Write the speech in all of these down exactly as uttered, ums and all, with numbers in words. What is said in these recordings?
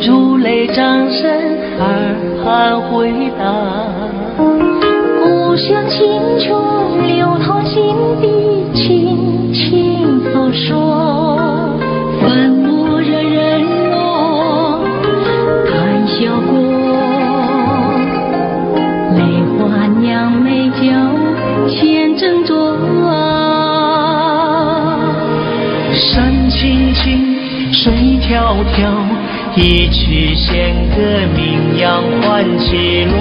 如雷掌声耳畔回荡。故乡清泉流淌心底，轻轻诉说。粉墨惹人落，谈笑过。梅花两眉娇，浅斟酌。山青青，水迢迢，一曲弦歌，名扬欢喜落。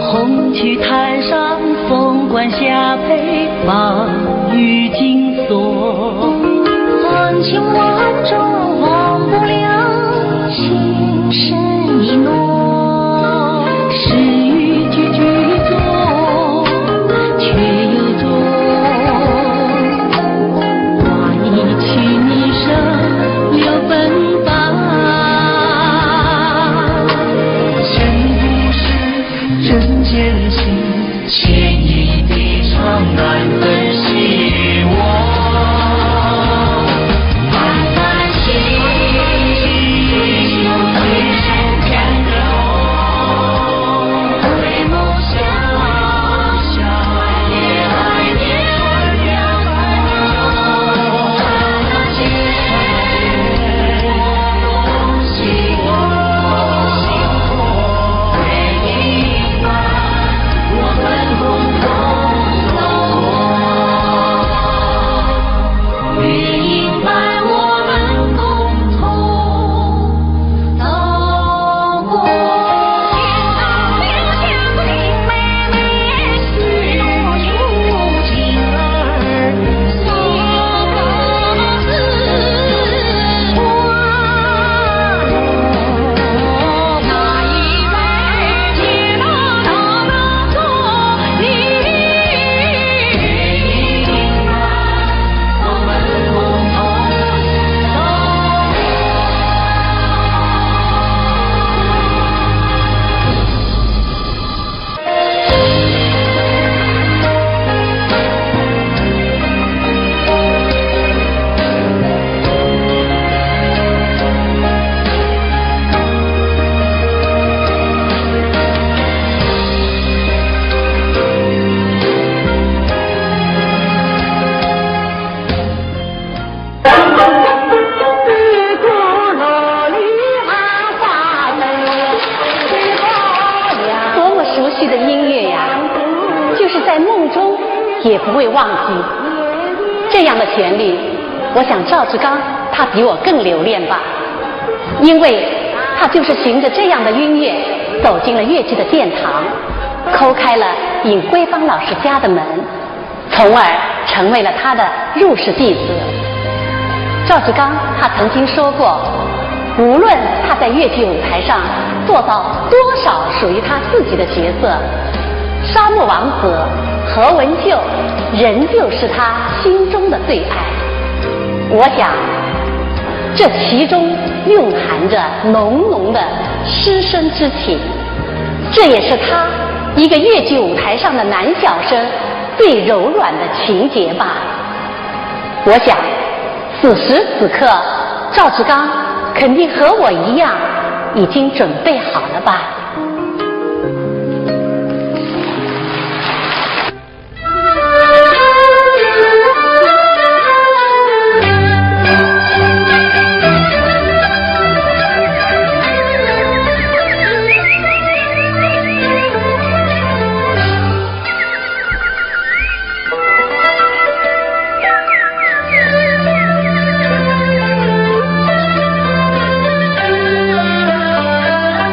红旗台上，凤冠霞帔，宝玉金锁。风情万种忘不了，琴声一落。诗与句句中，却又中。 花一曲，笛声又奔放。千古诗，人间情，千里笛声难分西东。多么熟悉的音乐呀，就是在梦中也不会忘记。这样的旋律，我想赵志刚他比我更留恋吧，因为他就是循着这样的音乐走进了越剧的殿堂，叩开了尹桂芳老师家的门。 从而成为了他的入室弟子。赵志刚他曾经说过，无论他在越剧舞台上做到多少属于他自己的角色，沙漠王子、何文秀仍旧是他心中的最爱。我想，这其中蕴含着浓浓的师生之情，这也是他一个越剧舞台上的男小生 最柔软的情节吧。我想，此时此刻，赵志刚肯定和我一样，已经准备好了吧。 我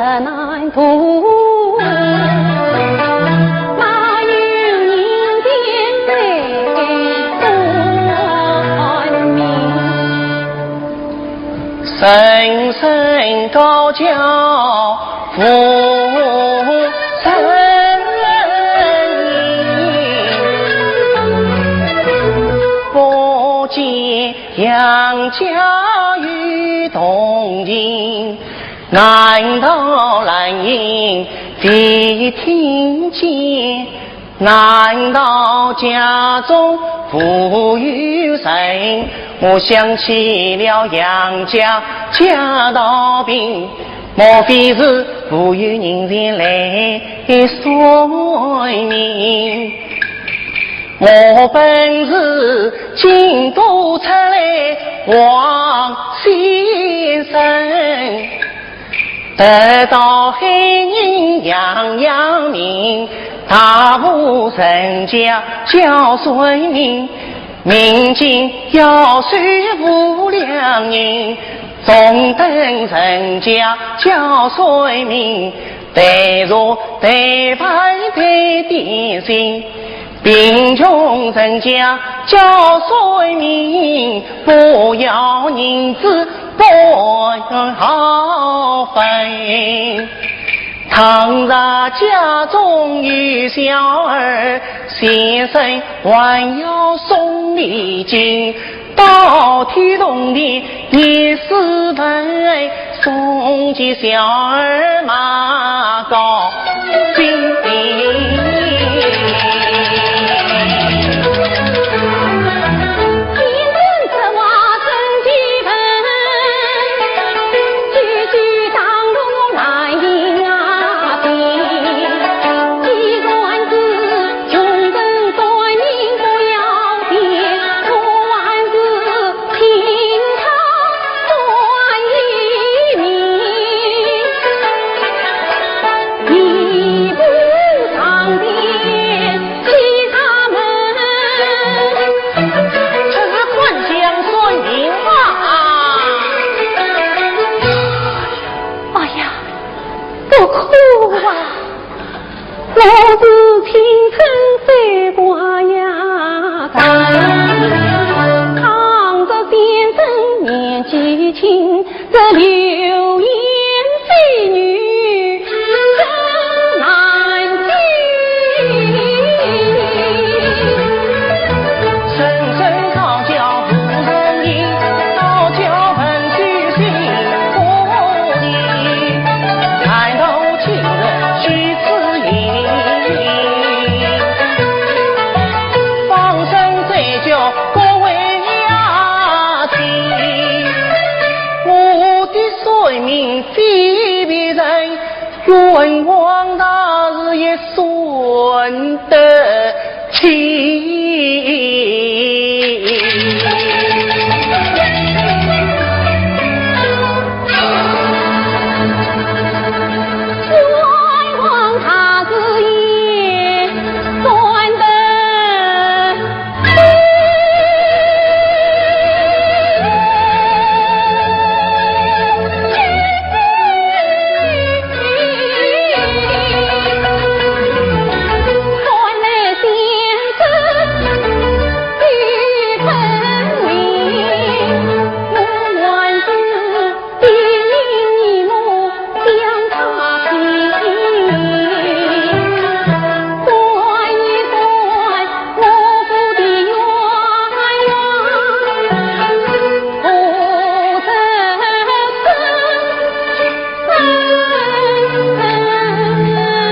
难渡，哪有人间再算命？人生高桥浮沉吟，不见杨家有同情。 难道兰英未听见？难道家中无有人？我想起了杨家贾道平，莫非是无有人前来算命？我本是京都出来王先生， 得到海宁杨阳明，大户人家叫算命，命金要收五两银，中等人家叫算命，带茶带饭带点心， 贫穷人家叫算命，不要银子不要分。倘若家中有小儿，先生还要送礼金，到天洞里也是问，送给小儿马高 这是看相算命啊！哎呀，不哭啊！ 我是青春水花呀，倘若先生年纪轻，这流言蜚语真难听。人生高桥浮沉吟，高桥问须心不移。 难道今日须此行？放声追究各位呀亲，我的算命非别人，冤枉大事也算得 清。冤枉大事也算得清。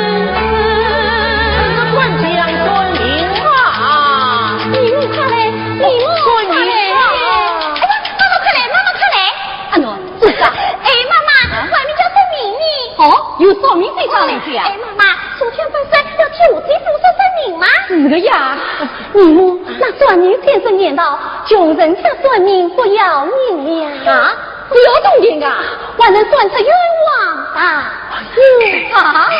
这是看相算命啊！你看嘞，你看嘞。算命啊！哎呀，妈妈看嘞，妈妈看嘞。阿奴，是啊。哎，妈妈，啊？外面叫算命呢。哦，有算命先生来哉啊？哎，妈妈，昨天不是要替我姐夫算算命吗？是的呀，你们那算命先生言道，穷人家算命不要银两。啊？ 不要铜钿啊，还能算出冤枉啊。哎呦，啊，有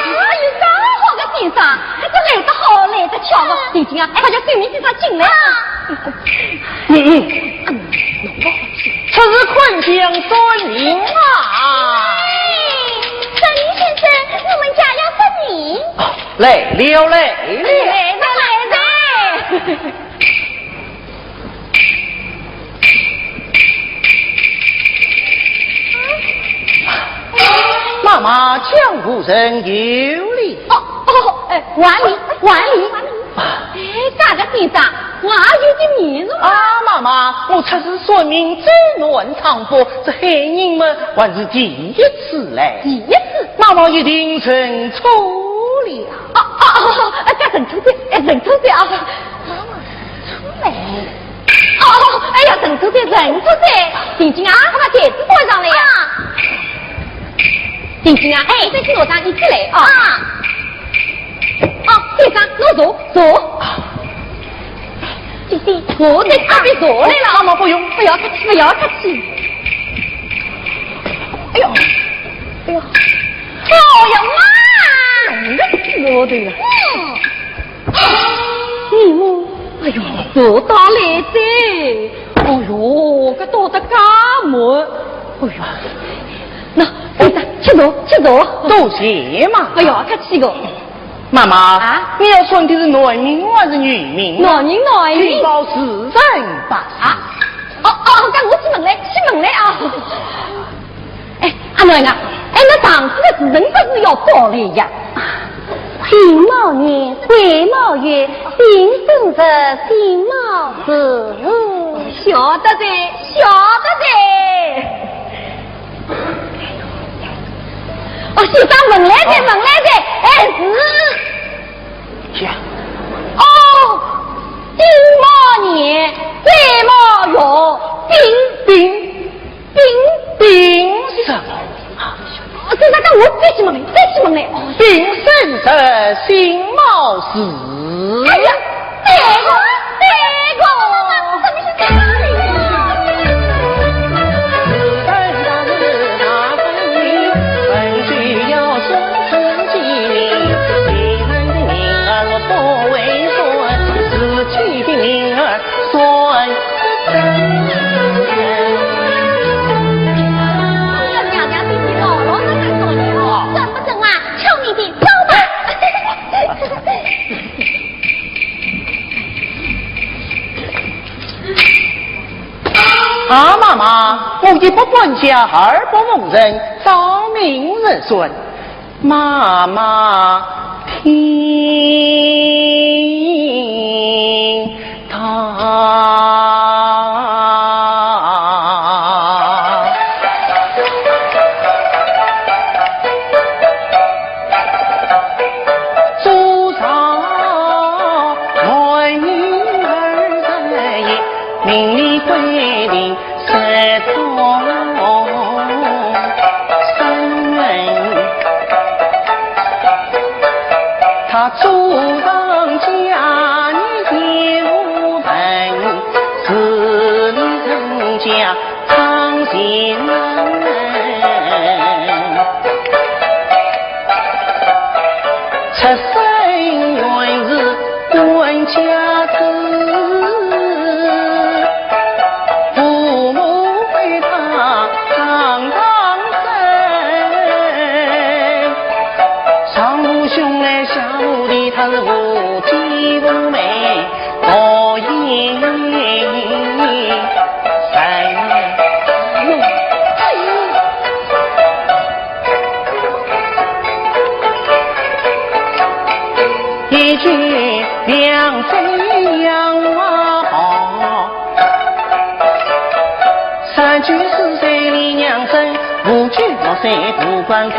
介好个先生，搿个来得好，来得巧哦。对劲啊，快叫算命先生进来。啊。嗯，嗯，这是看相算命啊。哎，算命先来了，来了。来了，来了。妈妈，江湖人有礼。哦，哦，哎，还礼，还礼。哎，搿个先生，我有点面熟。啊，妈妈，我出使算命，走南闯北，这海宁门还是第一次来。第一次？妈妈一定认错了。哦，哦，哦，哦，哎，搿认错噻，哎，认错噻啊。妈妈，出来。哦，哎呀，认错噻，认错噻。定金啊，快把台子关上来呀。定金啊，哎，再去楼上一起来啊。啊。哦，先生，侬坐，坐。姐姐，我在这边坐来了。妈妈，不用，不要客气，不要客气。哎呦，哎呦，哎呀妈！我的了。嗯。你们，哎呦，坐到来哉。哎呦，搿倒得介慢。哎呦，那，先生，请坐，请坐。多谢嘛。哎呦，客气个。妈妈，啊？你要算的是男命还是女命？男命，男命。禀报时辰八字。啊？哦，哦，搿我去问来，去问来啊。哎，阿囡啊，哎，那上次的时辰八字要报来呀。丁卯年，癸卯月，丙申日，辛卯时。晓得的，晓得的。 哦，先生，问来哉，哦。问来哉，哎，是。呀。哦，丁卯年，癸卯月，丙，丙，丙，丙什么？哦，先生，那我再去问来，再去问来。哦。丙申日，辛卯时。哎呀，对个，对个。 娘娘对你老老实实说的哦，准不准啊？求你的，走吧。 啊，妈妈，我一不搬家，二不逢人，早命日顺。妈妈听她。 祖上男女二十一，命里规定是同生。他祖上家业也无份，是你人家 唱戏人，出身原是官家子，父母为他常常生，上无兄弟，下无弟，他是无姐无妹。 哦耶，哎，一句两分洋话好，三句四岁李娘贞，五句六岁不管口，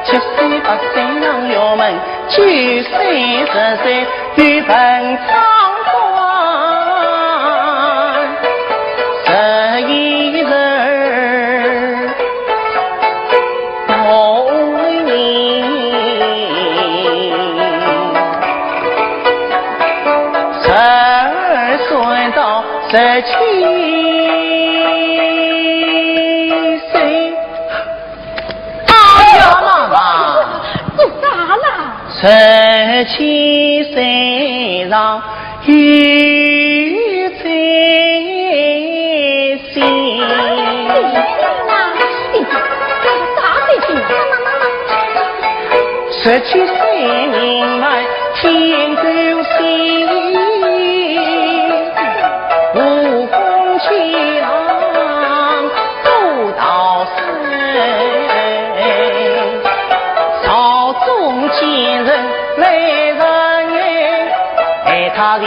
七岁八岁上学门，九岁十岁 与文昌官，十一人报名，十二算到十七岁。 哎呀，妈妈。做啥啦？十七岁上有这些。啥事情啊？十七岁名门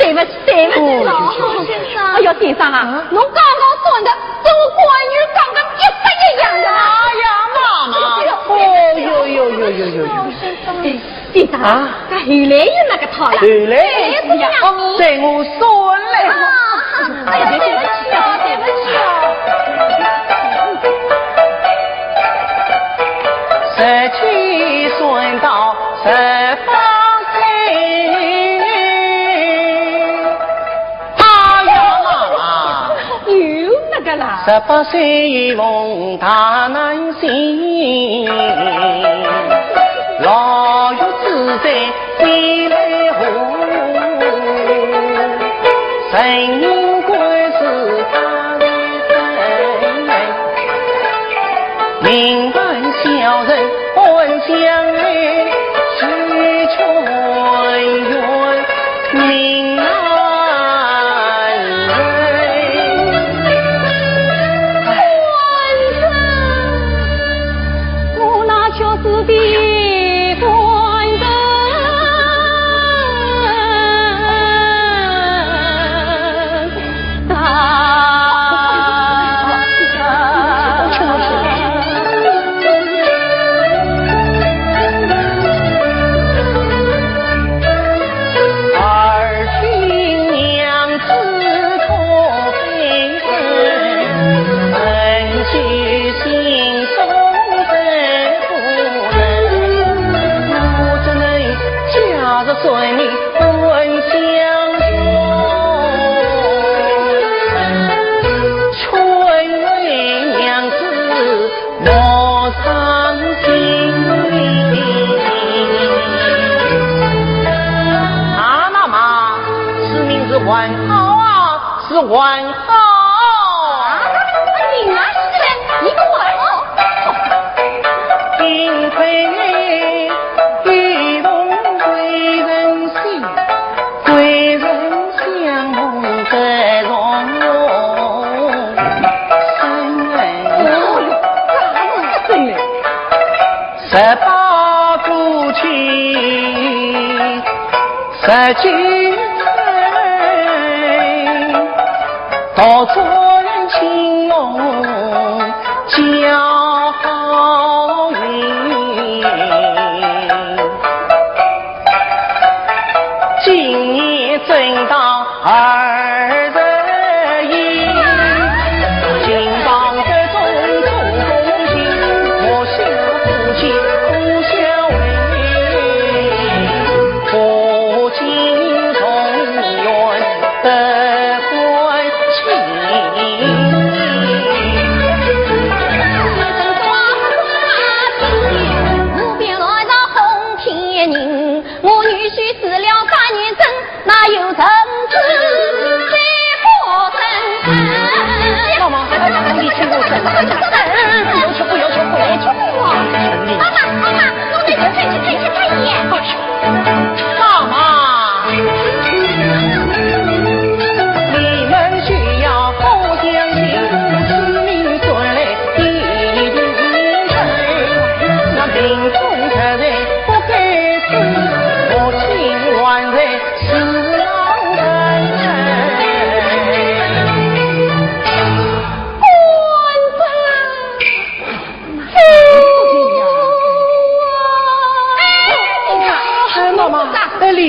对勿起，对勿起，老先生。哎呦，先生啊，啊？侬刚刚说的，跟我官员讲的一式一样的。哎呀，妈妈。哎呦，哦，呦，呦，呦，呦，呦，呦。老先生。哎，先生啊，啊？搿后来又哪个讨了？后来？哎，不一样。哦，在我算来。啊，哎呀，对不起啊，对不起啊。十七算到十八岁。哎呀，妈妈。又哪个啦？十八岁逢大难星，牢狱之灾飞来祸，人命官司他来分，民办小人安享安，谁全冤民难伸。官人，我那就是的官人。 啊，妈妈，此名是还好啊，是还好。啊，你那是，你给我说。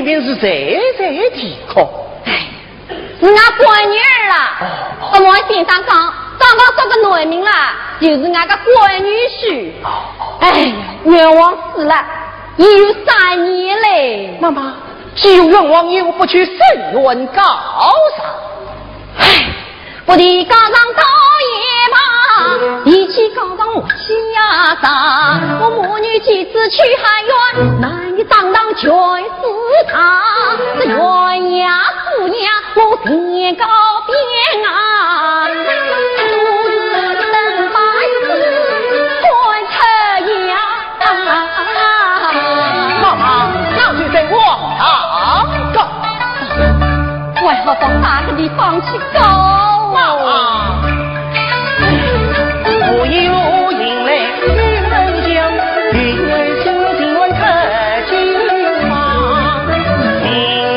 明明是谁在啼哭？哎，是俺干女儿啦。哦。我们先生讲，刚刚说个男名啦，就是俺个干女婿。哦。哎呀，冤枉死了，已有三年嘞。妈妈，既有冤枉，你又不去伸冤告状。哎，不提告状倒也罢，提起告状我气呀啥？我母女几次去喊冤，男女当当全是他，这冤呀死呀，我先告状啊，都是等把子关出呀。妈妈，那就在我堂告。 我还好到哪个地方去告啊？啊，我又迎来一门将，一门将，一门看金王。明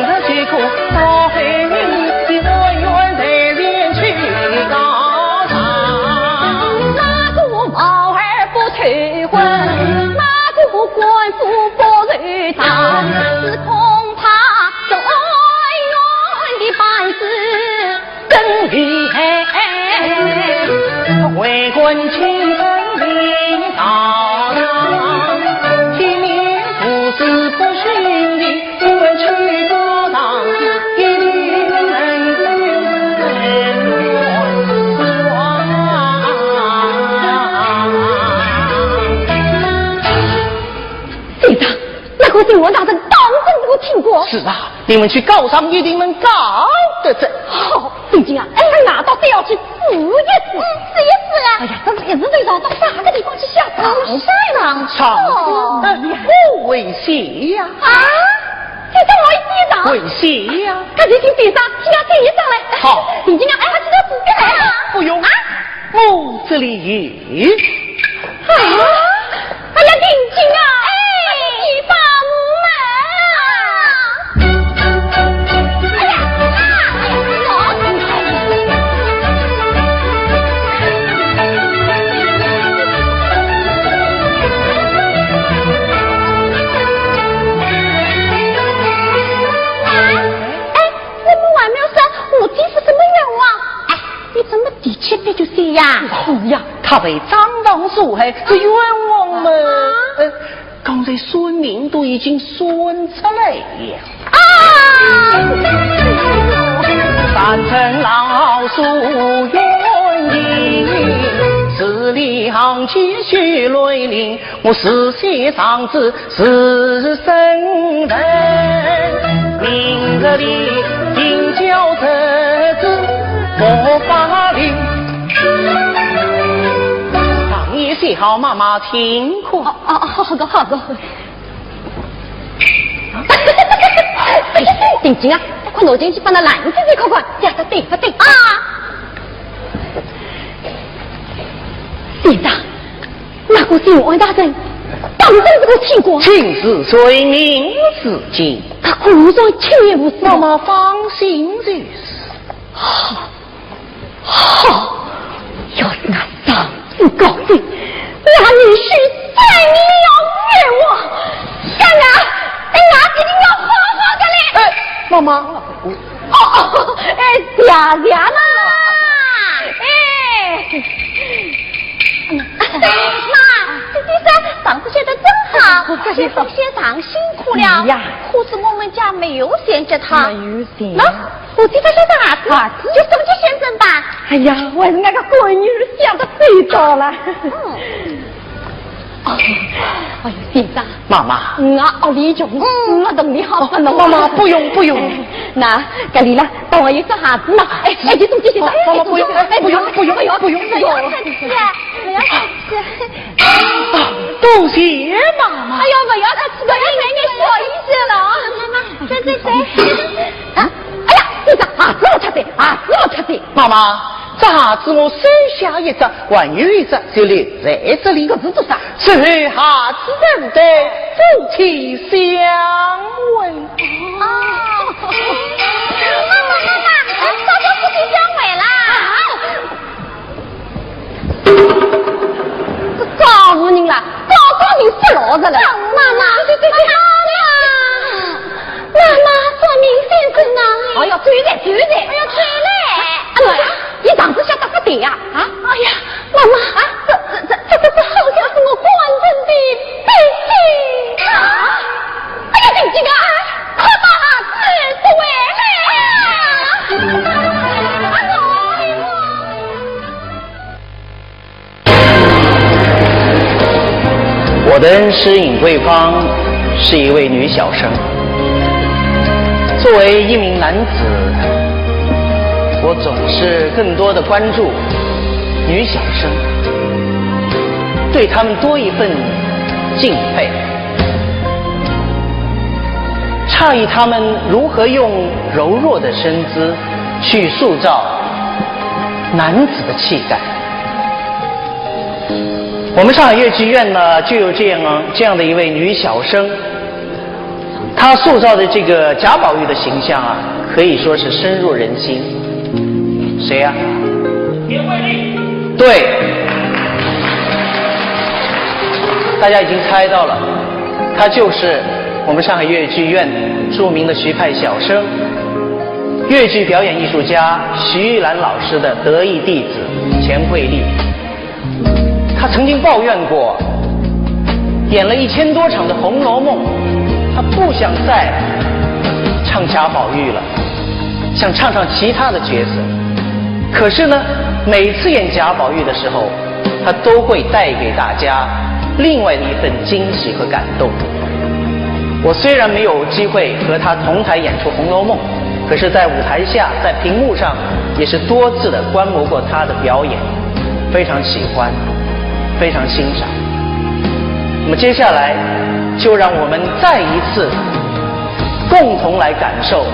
日这个报回你，你我愿在前去告状。那个毛儿不退婚，那个官府不退堂，只恐怕这恩怨的板子 真厉害。为官清正的道上，见面不是不逊的，因为去高堂，一定能够。先生，那个新闻大人当真给我听过？是啊，你们去告上一定能告得成。好， 定金啊，哎，那倒是要去试一试。嗯，试一试啊。哎呀，这是一时头上到啥个地方去下床去？床上。床上？哦。呃，不危险呀。啊？这怎么危险的？危险呀。那就请先生，请他顶一上来。好。定金啊，哎，他去到自己来啊。不用。啊？我这里有。啊？ 哎呀，定金啊！哎，你帮我们啊！哎呀，哎呀，哎呀，哎，我们还没有说，我这是什么愿望？哎，你怎么提起来就说呀？是呀，他被张当受害，是冤枉嘛。啊？呃， 刚才算命都已经算出来呀。啊！三春老树冤枉，十里行街血泪淋，我是先生子是生人，明日里定叫这子不发令。上一些好妈妈听课。哦，哦，好个，好个。 定金啊，快拿进去，把那烂子再看看，叫他对不对啊？先生，那个新安大人，当真是个清官？亲自随命是经。他果然清廉无私。那么放心就是。好， 好，要是俺上司高兴，俺女婿三年要冤枉，想俺，俺一定要好好的嘞。哎，妈妈。哦，哦，哎，谢谢嘛。哎，妈，这先生上次写的真好，不客气。先生辛苦了。哎呀，可是我们家没有钱给他。没有钱。那 我替他写张盒子，盒子？就送给先生吧。哎呀，我还是俺个干女儿想得周到了。嗯。哦，哎呦，先生。妈妈。我屋里穷，嗯。我同你好不弄。哦，妈妈，不用，不用。哎，那，搿里了，帮我一只盒子嘛。哎，哎，就送给先生。哦，妈妈，不用，哎，不用，不用，哎呦，不用，不用。不要客气，不要客气。啊，多谢妈妈。哎呦，不要客气，我也没你小意思了啊。妈妈，这，这，这。啊，哎呀，这只盒子我吃的，盒子我吃的。妈妈，这盒子我收下一只，还有一只就留在这里。搿是做啥？这盒子等待夫妻相会。哦，妈妈，妈妈，哎，大家夫妻相会啦。啊？ 这告诉人了，告告你不老实了。妈妈，妈妈，妈妈，算命先生呢？哎呀，走哉，走哉。哎呀，走嘞。哎呀，一上子吓得不得呀。啊？哎呀，妈妈，啊？这，这，这，这，这，这好像是我官人的背影。啊？哎呀，紧紧啊，快把子收回来。哎呦，哎呦。 我的恩师尹桂芳是一位女小生。作为一名男子，我总是更多的关注女小生，对她们多一份敬佩，诧异她们如何用柔弱的身姿去塑造男子的气概。 我们上海越剧院呢，就有这样这样的一位女小生，她塑造的这个贾宝玉的形象啊，可以说是深入人心。谁呀、田惠丽。对，大家已经猜到了，她就是我们上海越剧院著名的徐派小生，越剧表演艺术家徐玉兰老师的得意弟子田惠丽。 她曾经抱怨过，演了一千多场的《红楼梦》，她不想再唱贾宝玉了，想唱唱其他的角色。可是呢，每次演贾宝玉的时候，她都会带给大家另外的一份惊喜和感动。我虽然没有机会和她同台演出《红楼梦》，可是在舞台下，在屏幕上也是多次的观摩过她的表演。 非常喜欢，非常欣赏。那么接下来，就让我们再一次共同来感受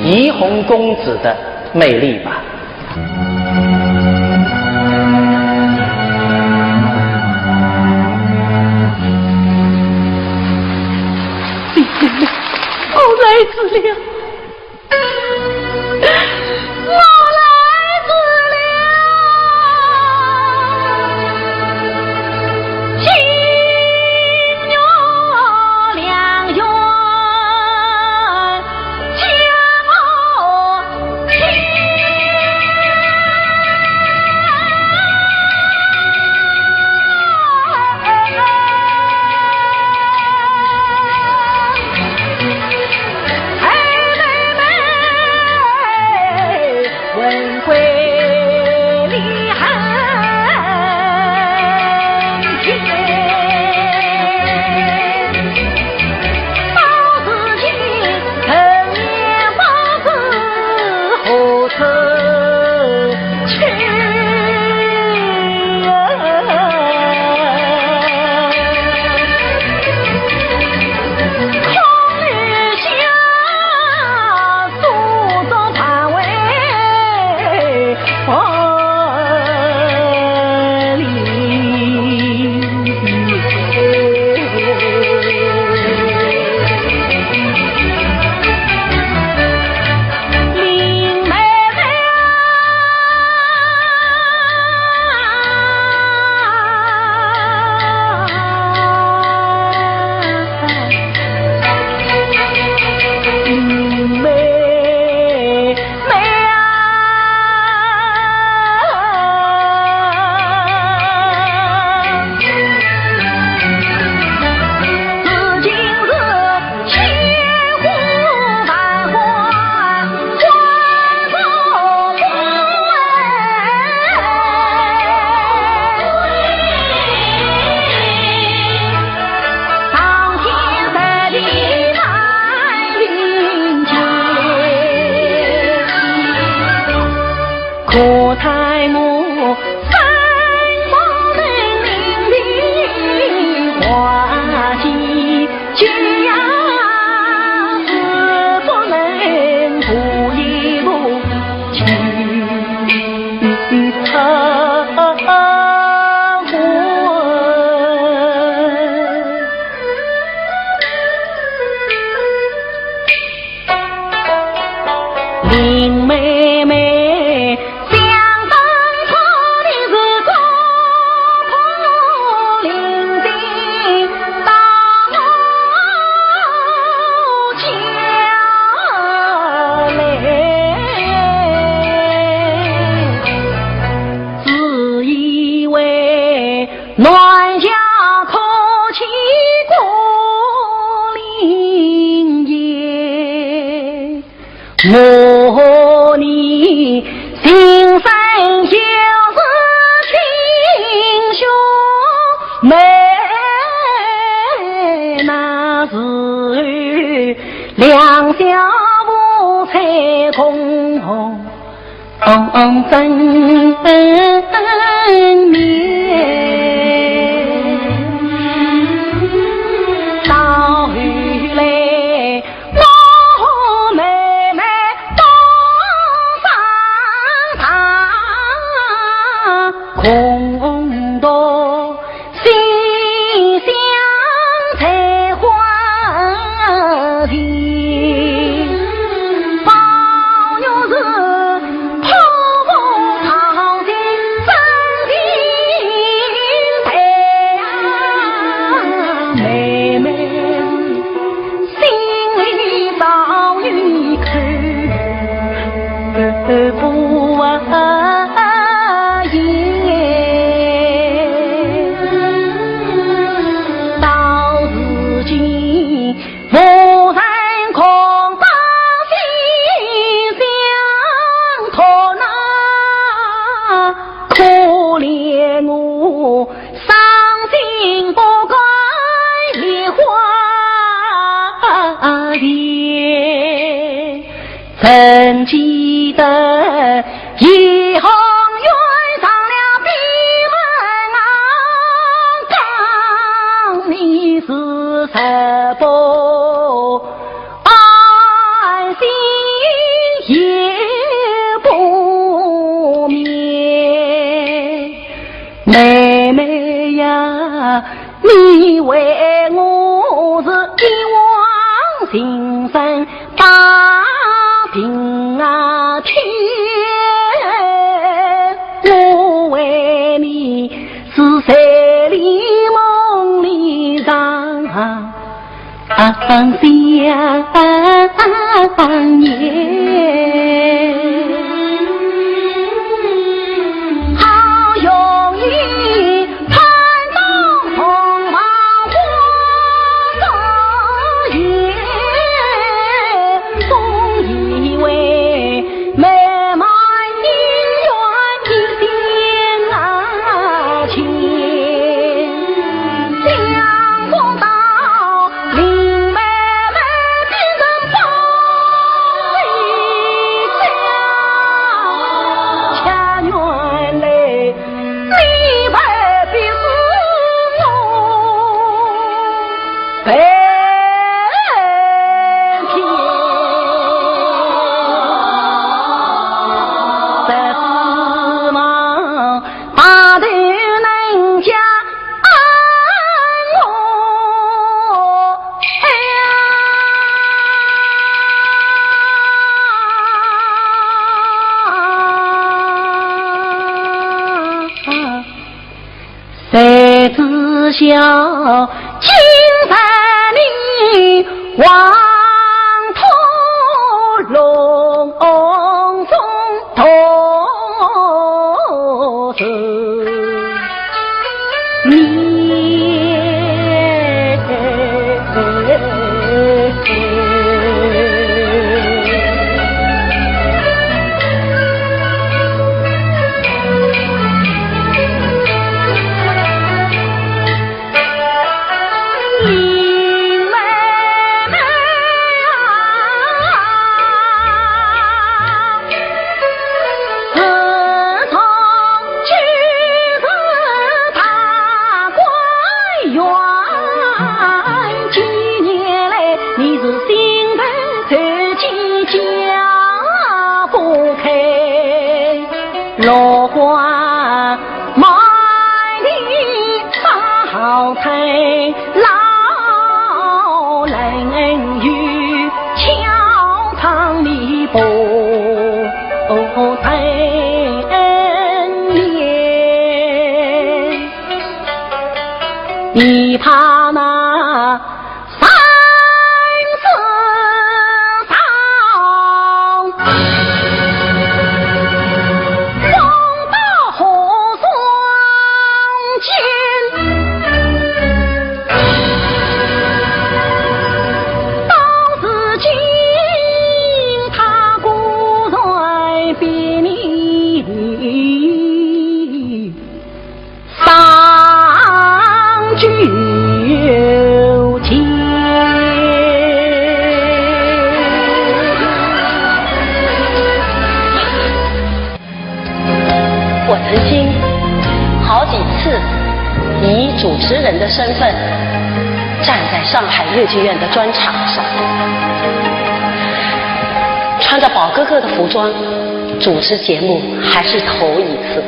怡红公子的魅力吧。我来了。 我来迟了，金玉良缘将我山下可起孤林夜，我你心上有事情兄妹，那时候两小无猜空。 红红灯面。到后来，我妹妹到山上，空洞 西厢采花地，宝玉是托付朝廷真情待呀，妹妹心里早有数，不言。 到如今，无人可把心相托，那可怜我伤心不改梨花田。 曾记得鄢红院上了闭门啊，当年是十八般心也不眠。 妹妹呀，你为我是一往情深把情啊添，我为你是睡里梦里长。 啊，想念，好容易盼到凤凰花烛夜，总以为 美满姻缘一线牵，想不到林妹妹变成宝玉家，却原来 你未必是我本体。这是望大头能家恩我，哎呀！ 谁知晓今日你黄土隆中毒死你。 你怕那酒间。我曾经好几次以主持人的身份站在上海越剧院的专场上，穿着宝哥哥的服装主持节目，还是头一次，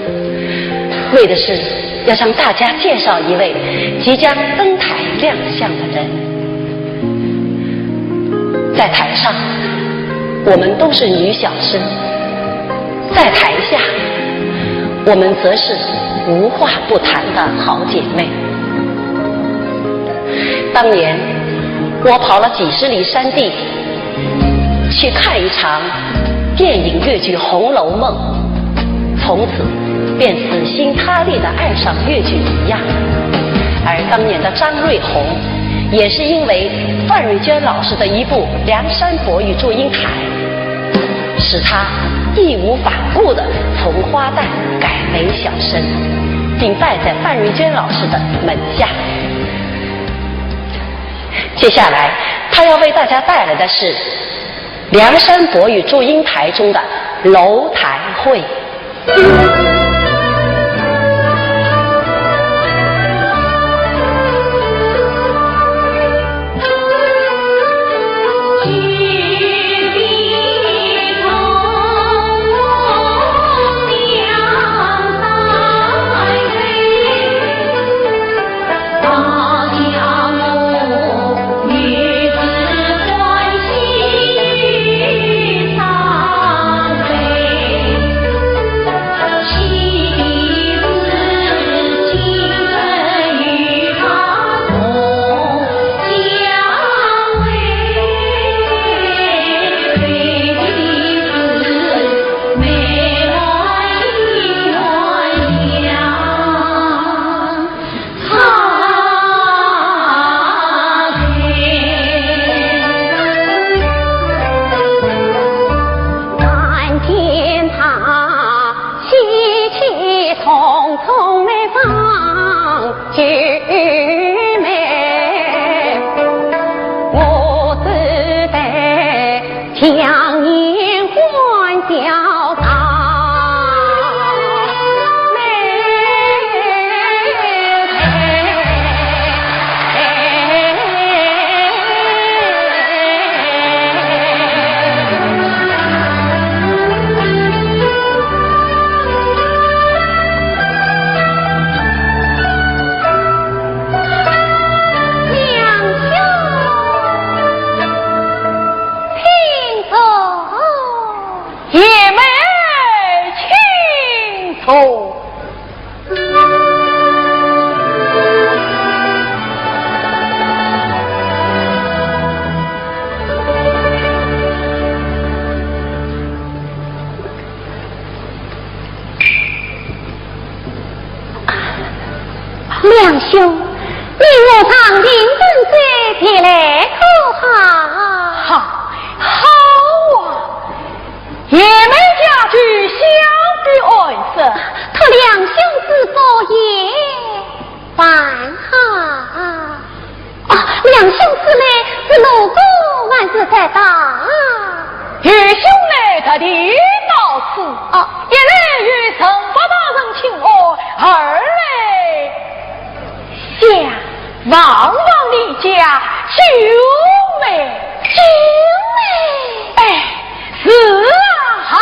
为的是要向大家介绍一位即将登台亮相的人。在台上，我们都是女小生，在台下，我们则是无话不谈的好姐妹。当年，我跑了几十里山地，去看一场电影越剧《红楼梦》，从此便死心塌地地爱上越剧一样。而当年的张瑞红，也是因为范瑞娟老师的一部《梁山伯与祝英台》，使她义无反顾地从花旦改为小生，并拜在范瑞娟老师的门下。接下来，她要为大家带来的是《梁山伯与祝英台》中的楼台会。娘兄，请坐。 爷们请坐。啊，梁兄，你我唱定真嘴，别来可好？好，好啊。 爷们家具相对安设。托梁兄之福也。万好。啊，梁兄之来是路过还是在到？愚兄乃特地到此。哦。一来与陈伯大人请安，二来 想望望你家九妹。九妹？哎，是啊。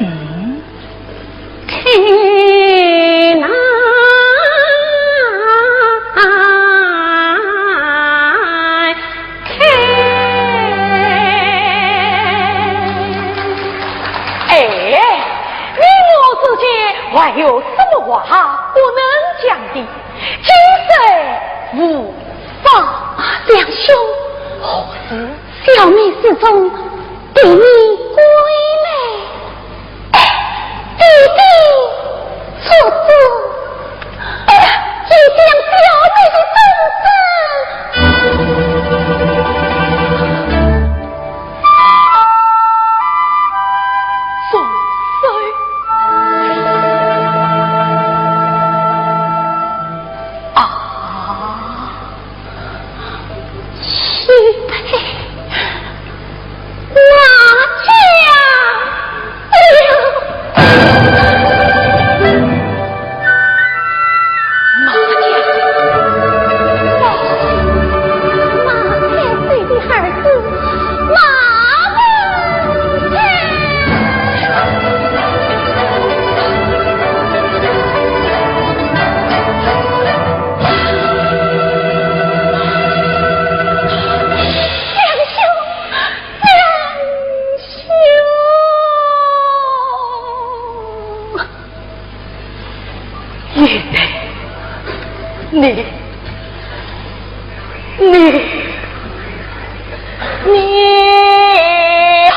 嗯，看哪，看。哎，你我之间还有什么话不能讲的？今生无话。啊，梁兄，何事？小妹始终对你归来。哎，爹爹，叔叔，哎呀，你将小妹的身世。松手。啊，去吧，那家了。 马家，马太岁的儿子，马文才。梁兄，梁兄。 你，你，你，你好！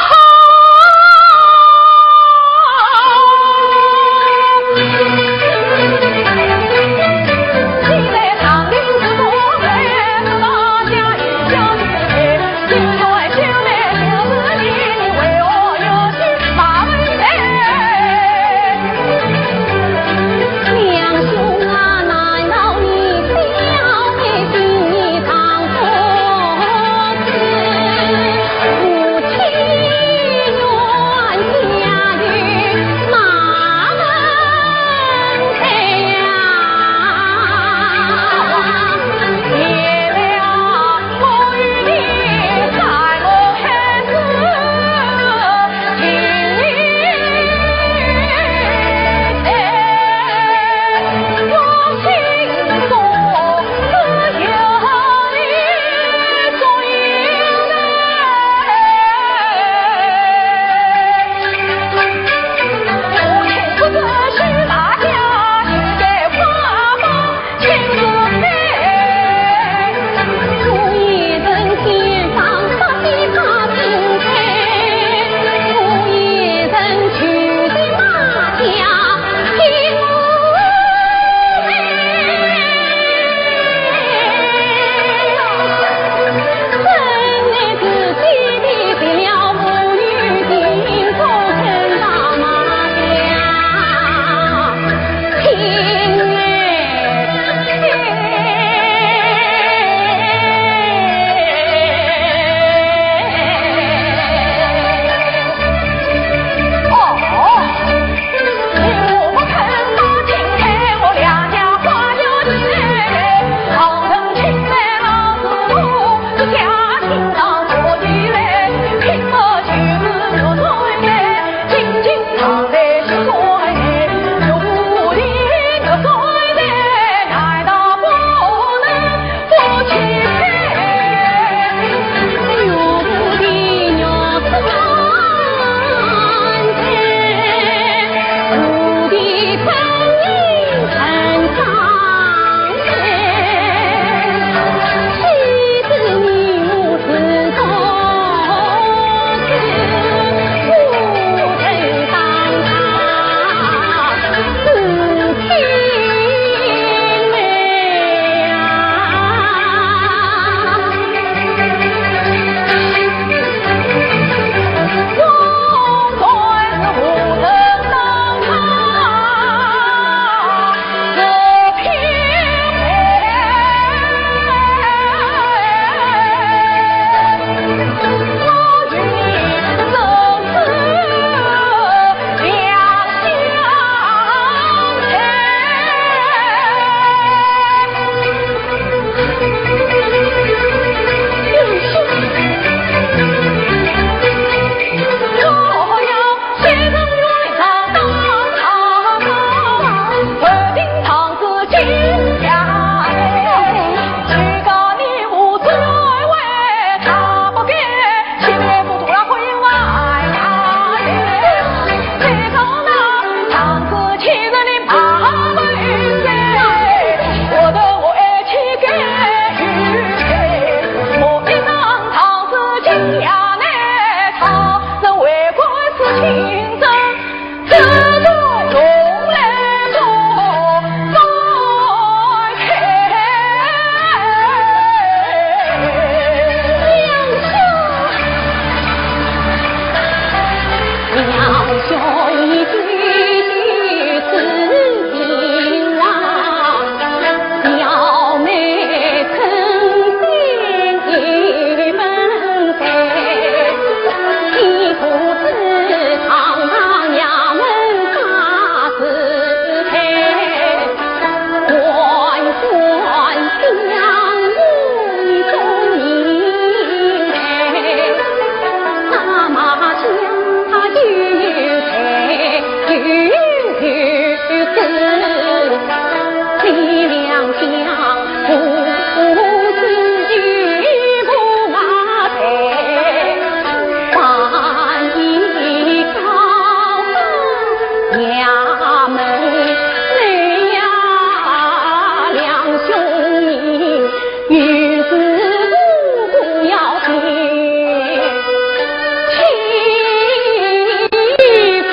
衙门里呀，两兄弟，有事不过要请妻配。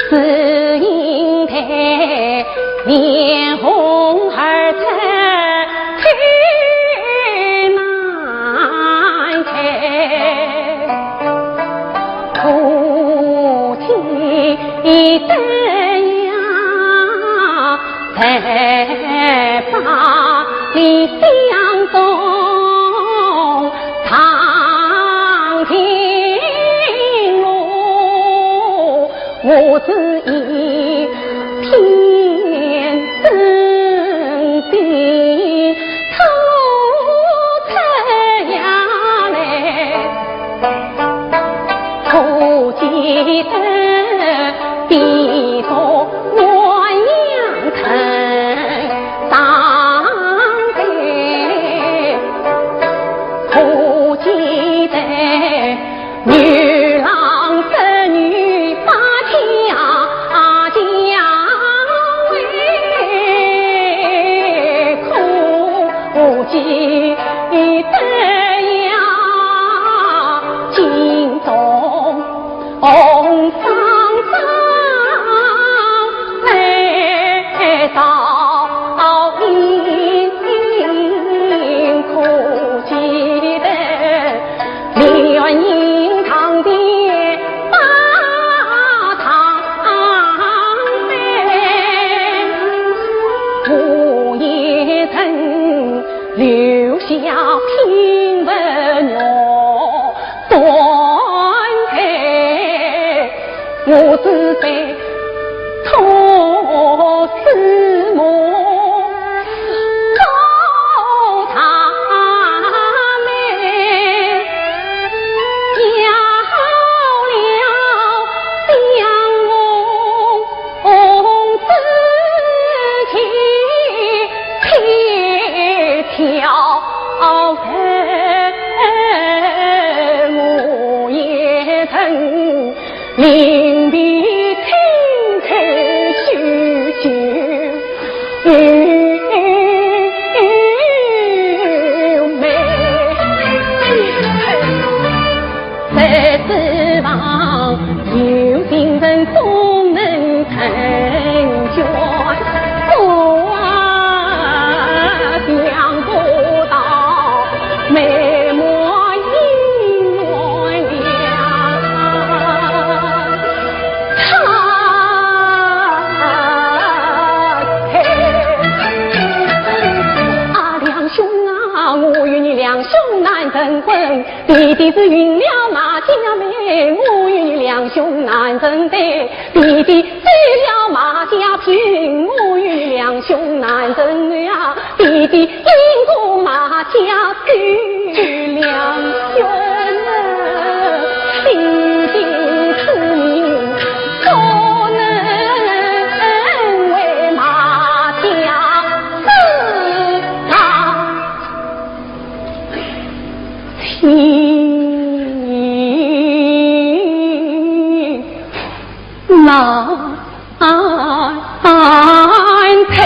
只因他面红耳赤口难开，可见得呀，才把你相中。 常听我，我是一片真情吐出呀来，可记得地方鸳鸯藤上头。 可记得牛郎织女把家家回，可记得呀，金钟 红双双来照应，可记得李元英堂前把堂妹，我也曾留下品文玉。 断开我只得托子母告他们，要了相公 红子期，铁条痕，我也曾另辟清开许久。 在此望有情人总能成全，我啊想不到美梦已乱了。他啊，梁兄啊，我与你梁兄难成婚， 弟弟是运了马家媒，我与你梁兄难成对。弟弟走了马家聘，我与你梁兄难成对啊。弟弟因故马家走，梁兄啊，弟弟之命不能为马家死啊。 情难退。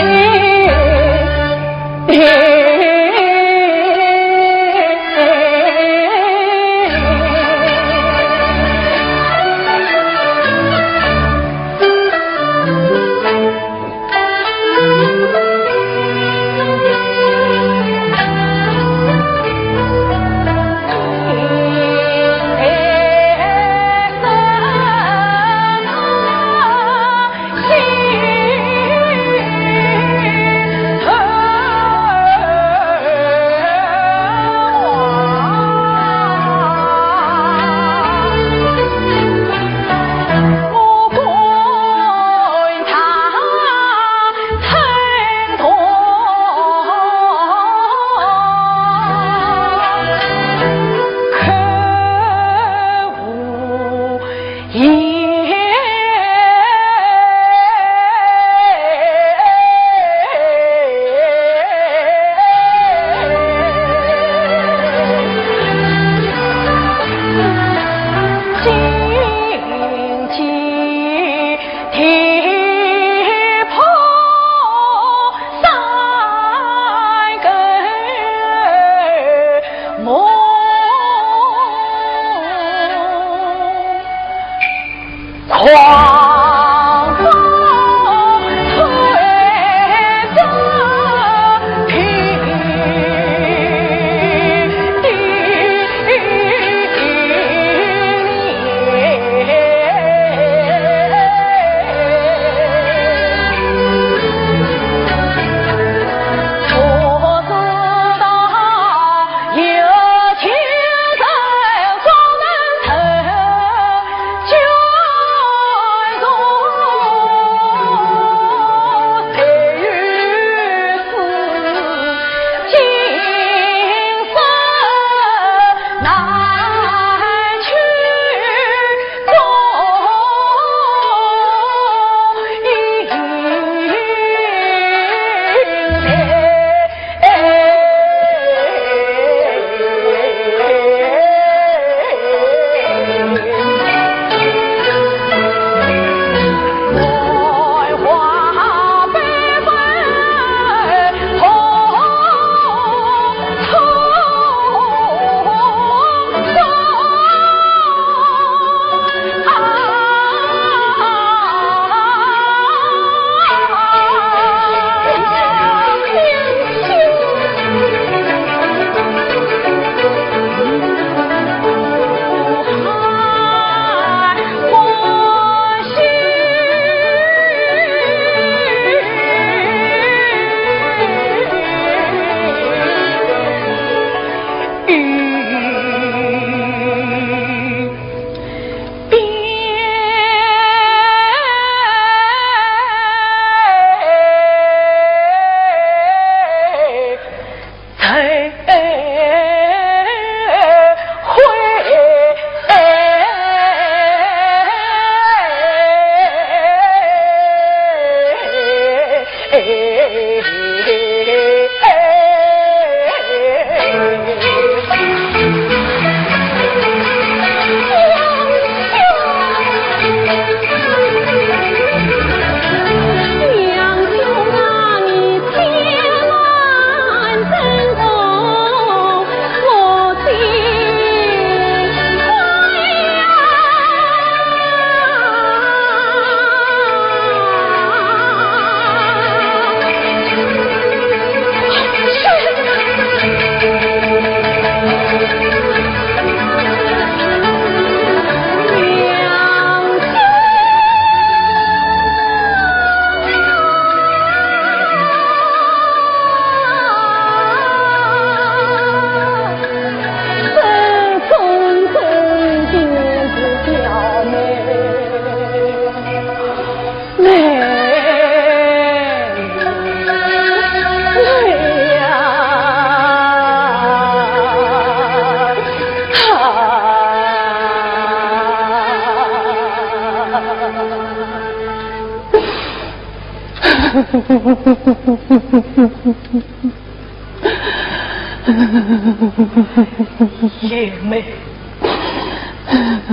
贤妹，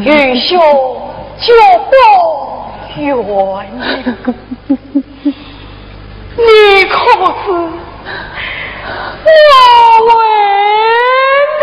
愚兄绝不怨言。你可知我为你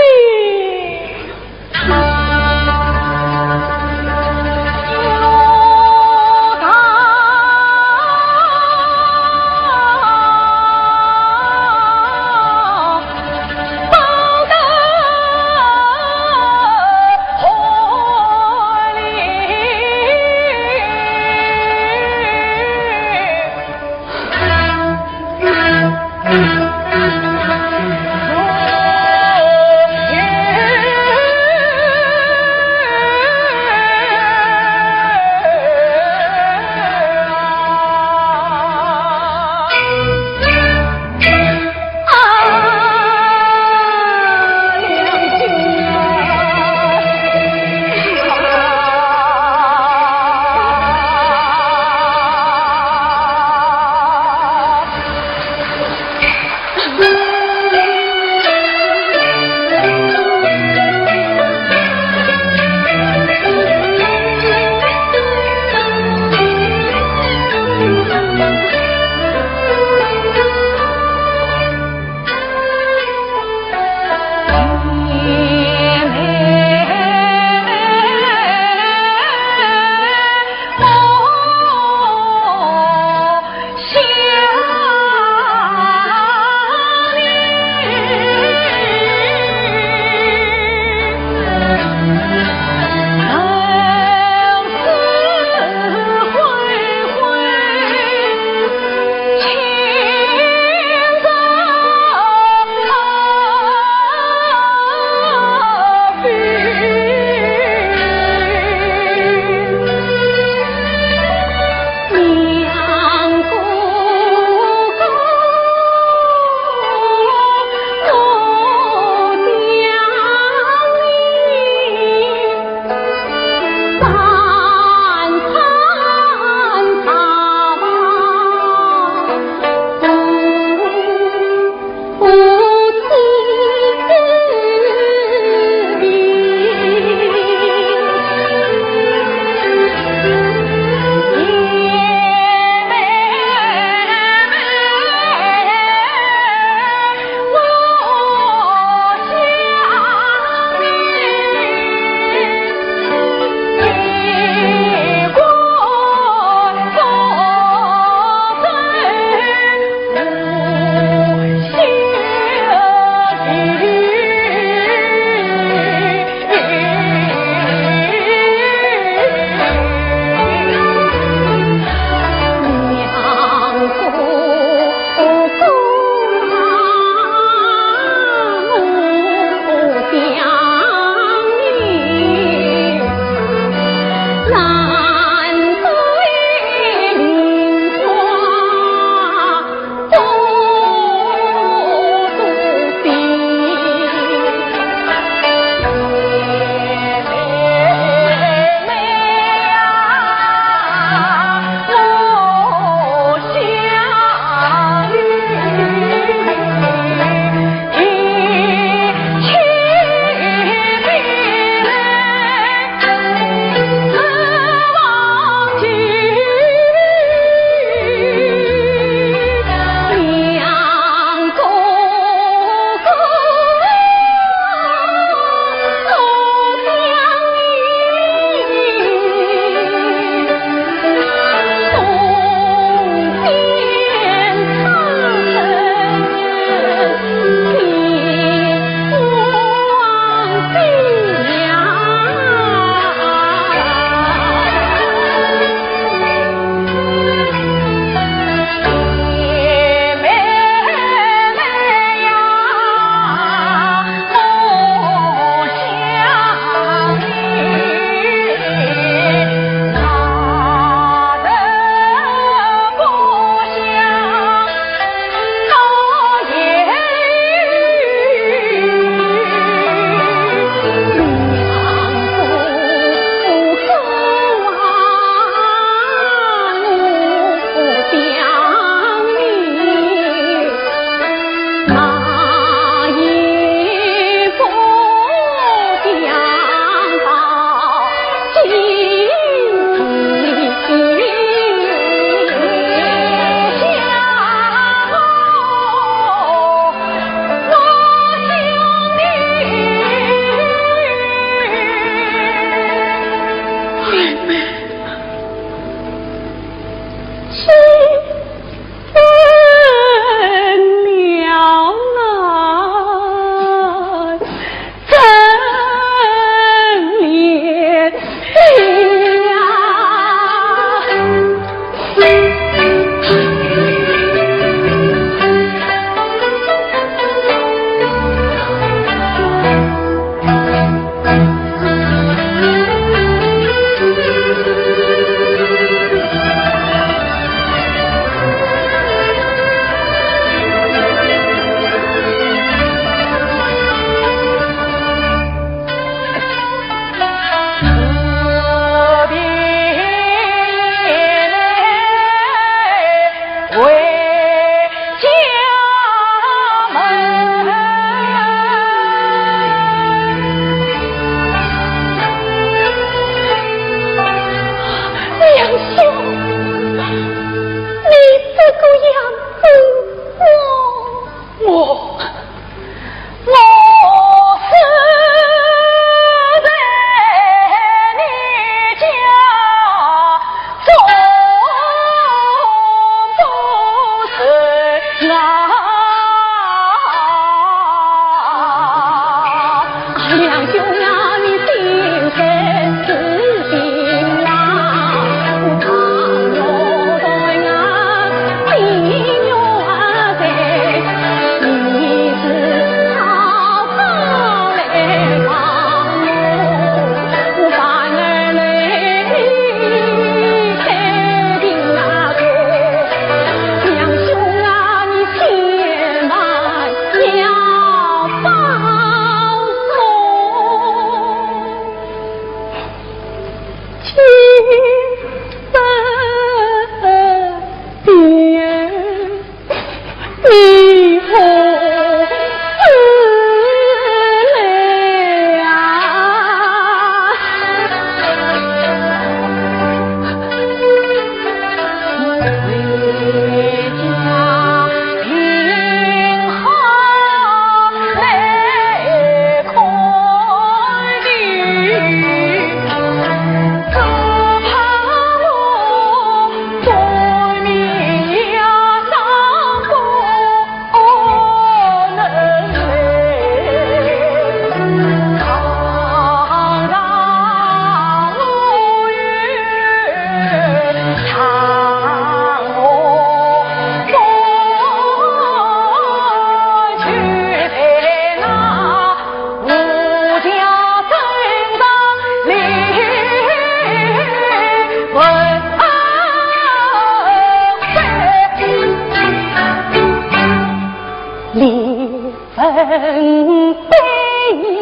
文杯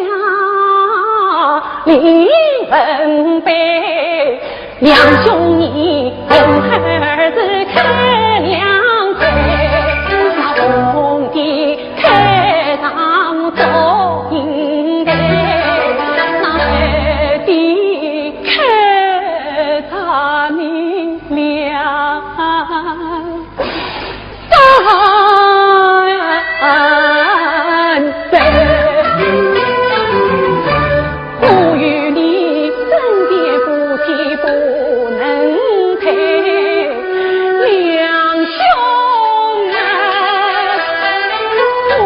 呀，李文杯，两兄你共儿子看两杯，那红的开上祝英台，那白的开着明亮。 三杯，我与你争辩不提不能配，两兄啊，我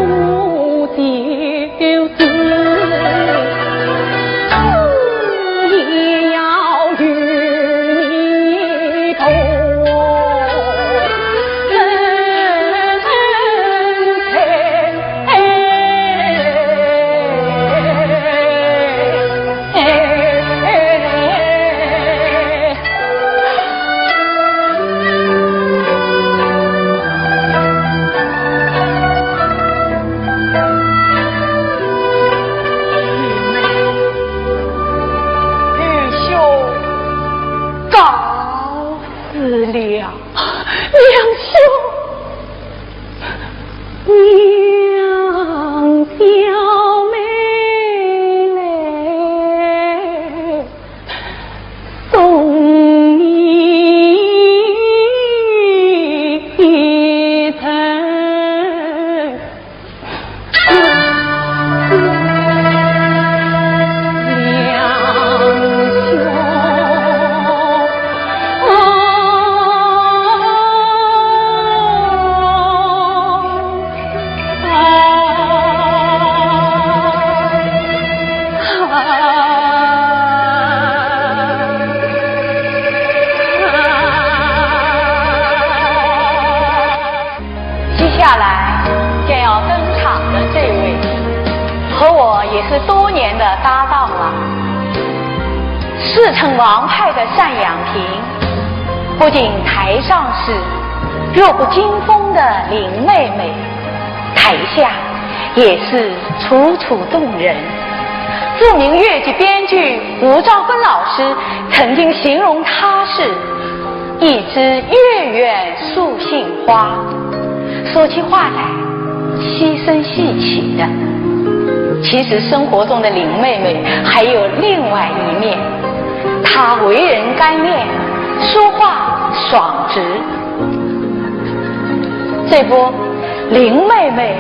就是也要与你同 接下来将要登场的这位，和我也是多年的搭档了。四川王派的单阳平，不仅台上是弱不禁风的林妹妹，台下也是楚楚动人。著名越剧编剧吴兆芬老师曾经形容她是 一枝月圆素杏花。说起话来，细声细气的。其实生活中的林妹妹还有另外一面，她为人干练，说话爽直。这不，林妹妹，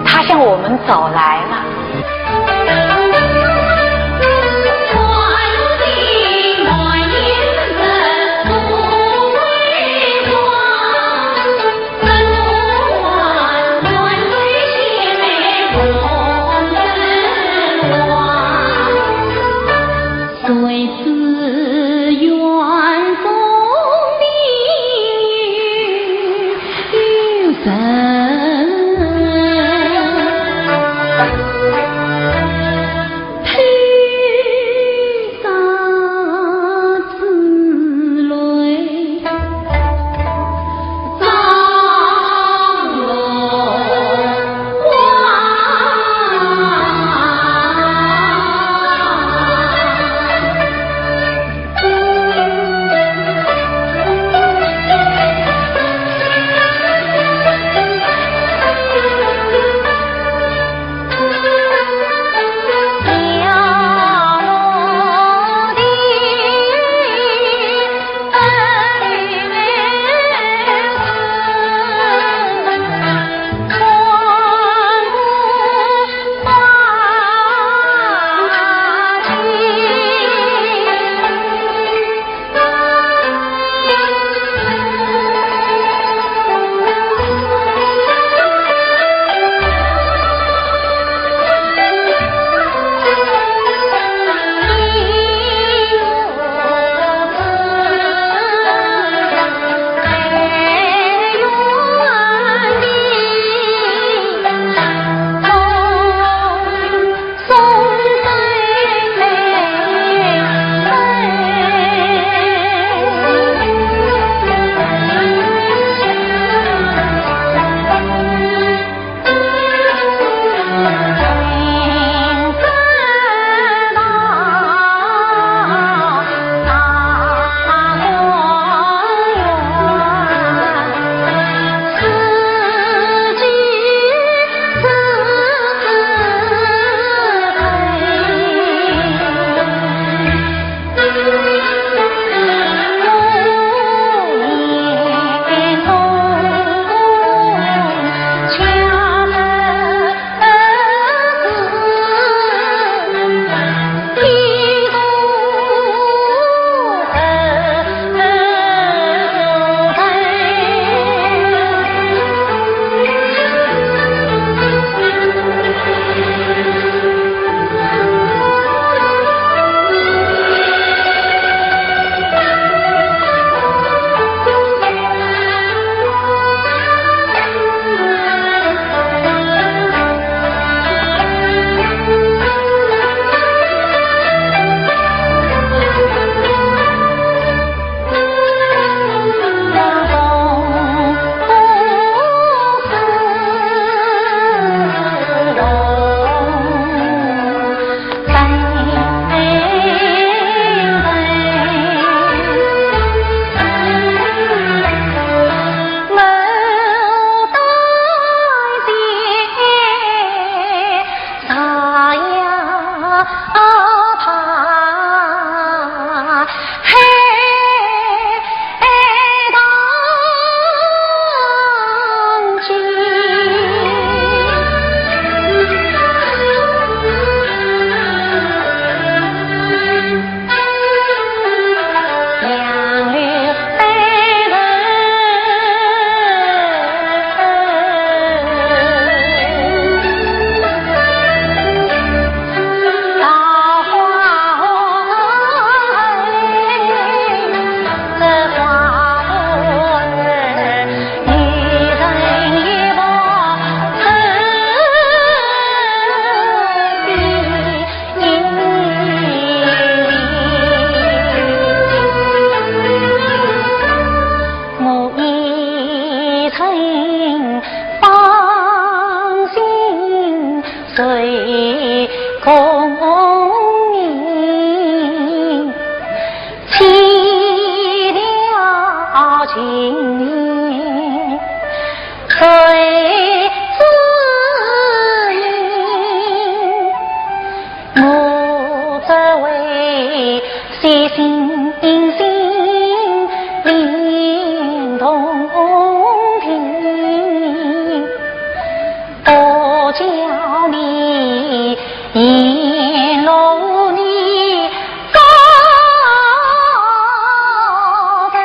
她向我们走来了。谁共饮？ 寂寥静夜谁知音？我只为细心细心念动听。 多娇你，一路你高头里。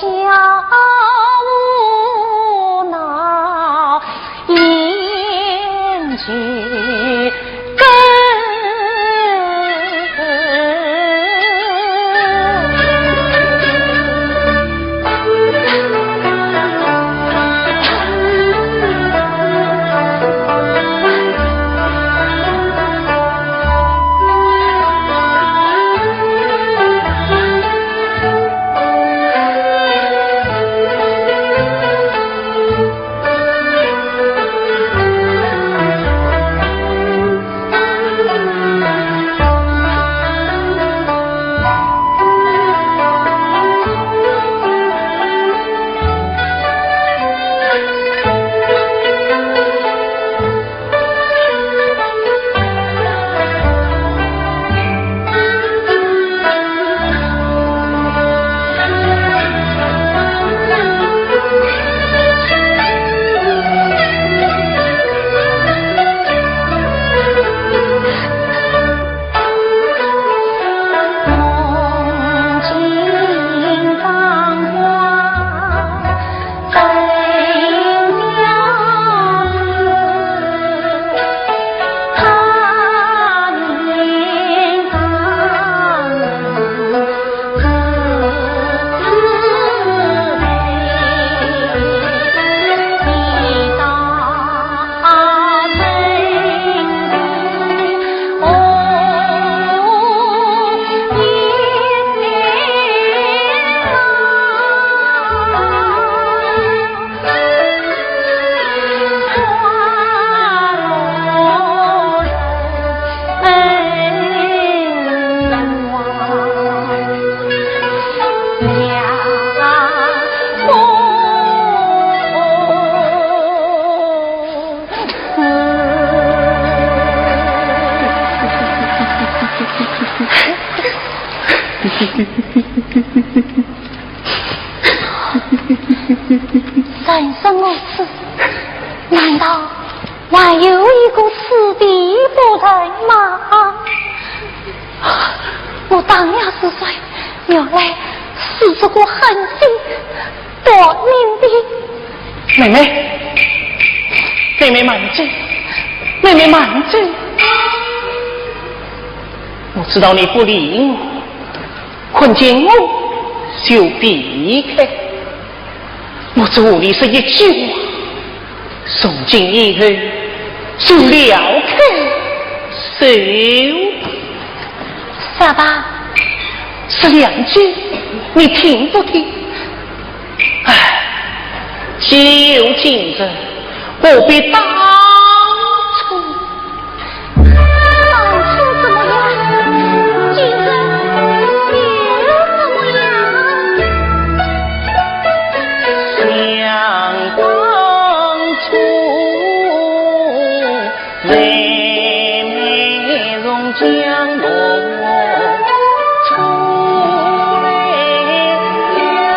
小无脑，眼睛人生如此，难道还有一个此地不成吗？我当夜是谁？原来是这个狠心夺命的。妹妹，妹妹慢走，妹妹慢走。我知道你不理我，看见我就避开。我这话里说一句话，从今以后就撩开手。说吧。说两句，你听不听？唉，既有今日，何必当初？当初怎么样？今日又怎么样？想当初，妹妹从江中出来呀。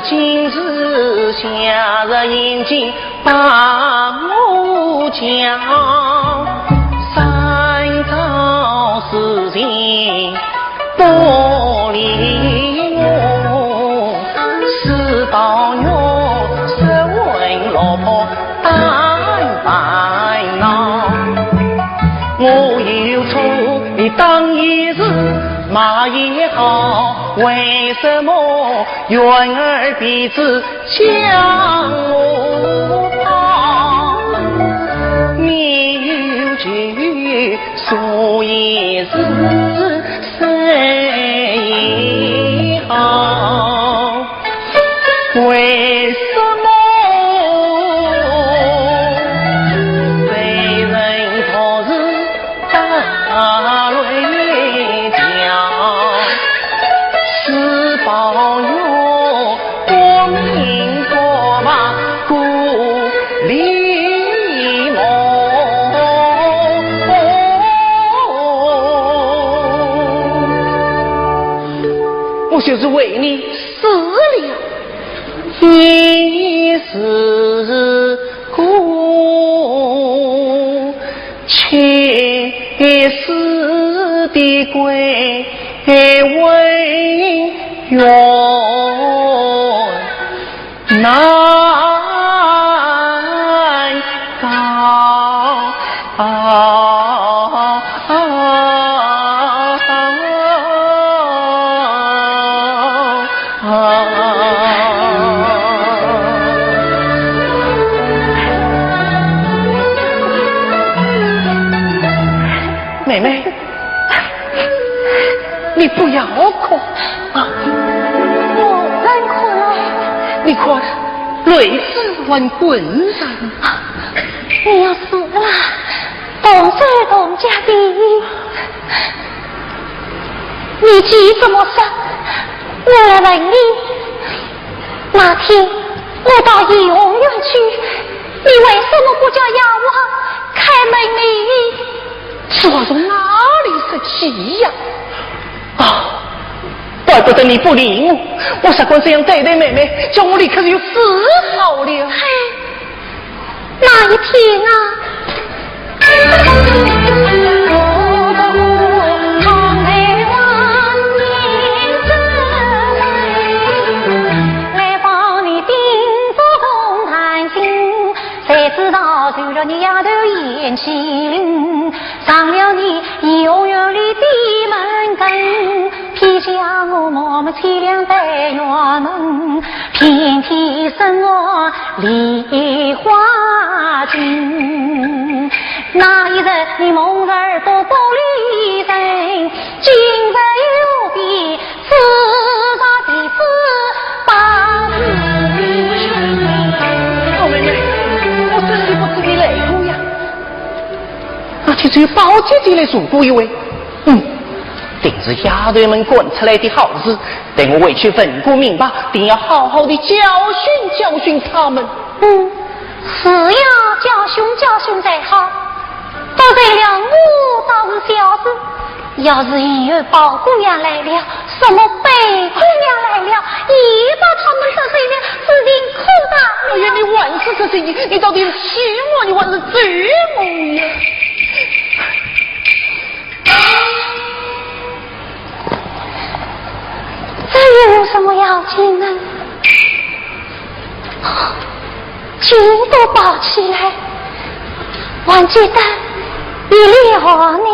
今日夏日炎尽把我叫，三朝四季不理我，四宝月色温罗盘 担烦恼。我有错，你当也是，骂也好，为什么冤而彼此将我抛？你有句说也是，谁也好。 为什么被人托住大雷脚？是抱有多明多吧，故里梦。我就是为你死了。 一时苦，七世的鬼魂怨难告。 妹妹，你不要哭啊！我怎哭了？你看，泪珠还滚上。你要死了，同手同脚的。你既这么说，我来问你，那天我到怡红院去，你为什么不叫丫鬟开门呢？ 此话从哪里说起呀？啊，怪不得你不理我，我才敢这样对待妹妹，叫我立刻就死好了。嘿，那一天啊， 谁知道，随着你丫头眼睛，上了你怡红院里的门跟，偏将我默默凄凉在院门，遍体生活梨花尽。那一日你蒙儿不理人，今日又比 自杀的事把自己。好妹妹，我真的不知你来过呀。那就只有宝姐姐来助过一回。嗯，定是丫头们干出来的好事。等我回去问个明白，定要好好的教训教训他们。嗯，是要教训教训才好。 得罪了我倒是小事，要是以后宝姑娘来了，什么贝姑娘来了，也把他们得罪了，注定苦大。哎呀，你还是这些，你，你到底是气我，你还是咒我呀？这又有什么要紧呢？ 筋都暴起来，还觉得一粒好呢。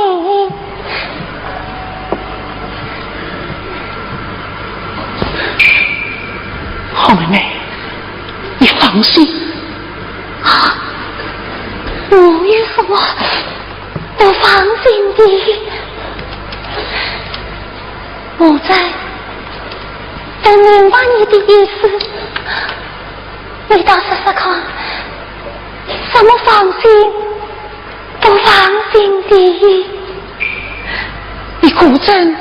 好妹妹，你放心。啊，我有什么不放心的？我在等明白你的意思。 你倒说说看，什么放心不放心的？你果真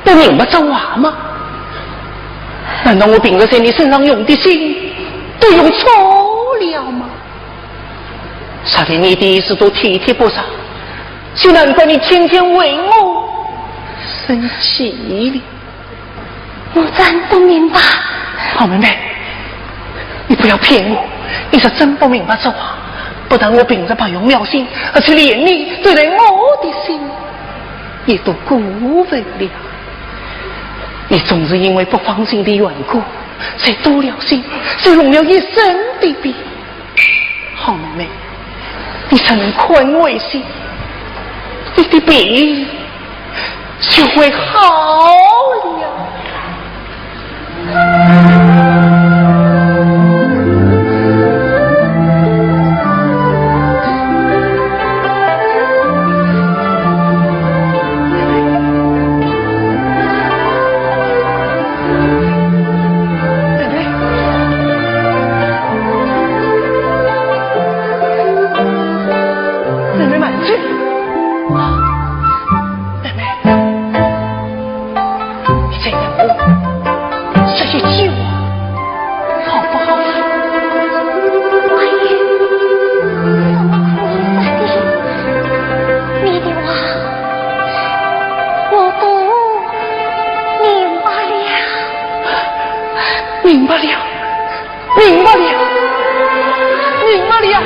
不明白这话吗？难道我平日在你身上用的心都用错了吗？啥连你的意思都体贴不上，就难怪你天天为我生气哩。 我真不明白，好妹妹，你不要骗我，你是真不明白这话。不但我平日不用表心，而且连你对待我的心也都过分了。你总是因为不放心的缘故，才多了心，才弄了一身的病。好妹妹，你只能宽慰些，你的病就会好了。妹妹慢走。妹妹，你再让我说一句话，好不好？王爷，怎么哭法的？你的话，我都明白了。明白了。 明白了，明白了，明白了，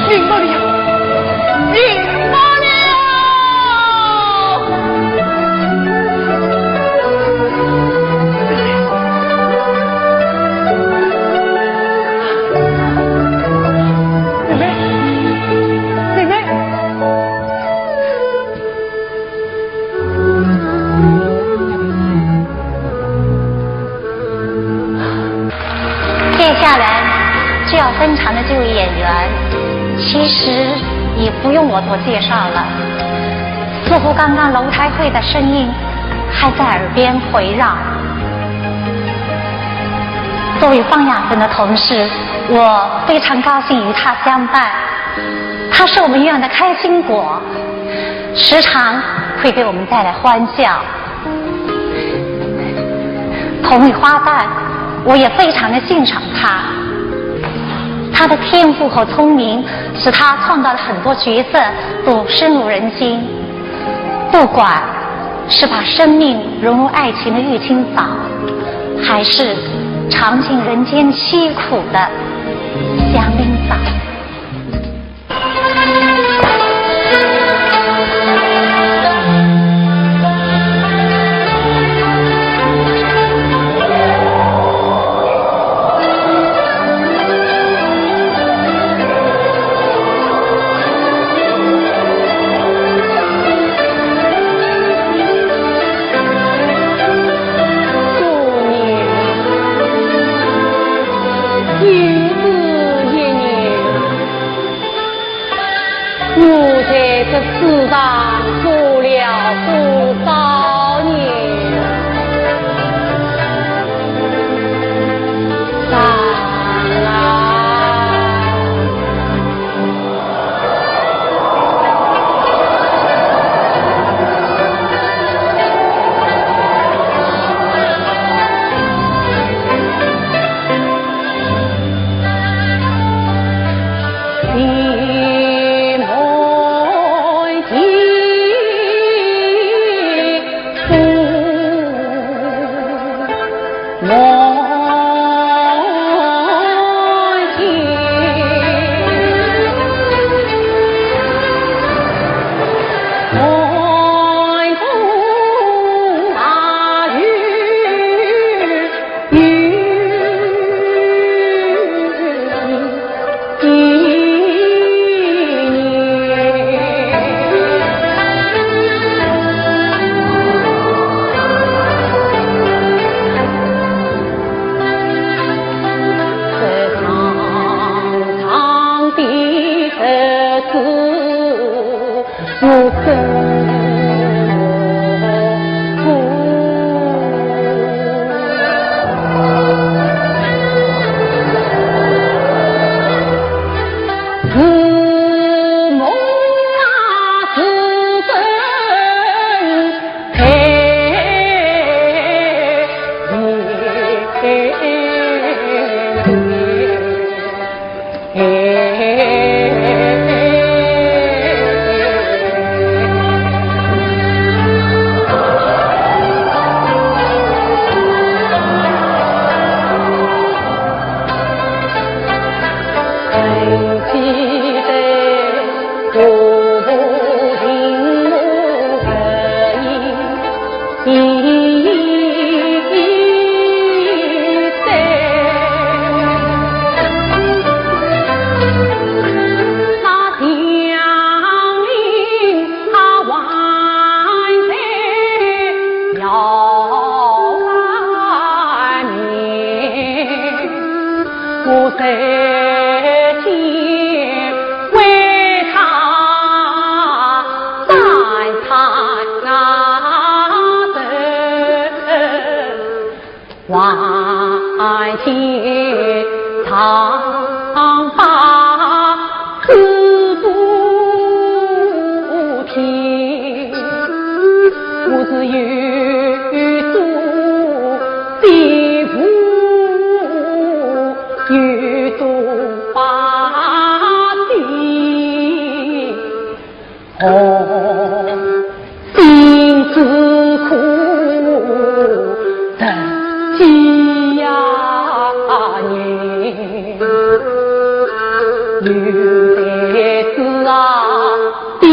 明白了，明白了。妹妹，妹妹。 接下来就要登场的这位演员，其实也不用我多介绍了，似乎刚刚楼台会的声音还在耳边回绕。作为方雅芬的同事，我非常高兴与她相伴。她是我们医院的开心果，时常会给我们带来欢笑。 同为花旦，我也非常的欣赏她。她的天赋和聪明，使她创造的很多角色都深入人心。不管是把生命融入爱情的玉清嫂，还是尝尽人间凄苦的祥林嫂。 我在这世上做了多少年？长啊！我谁见为他三餐啊人，万千长发思不平。我是有所心无有所发心，红心之苦人几呀年。有才子啊，定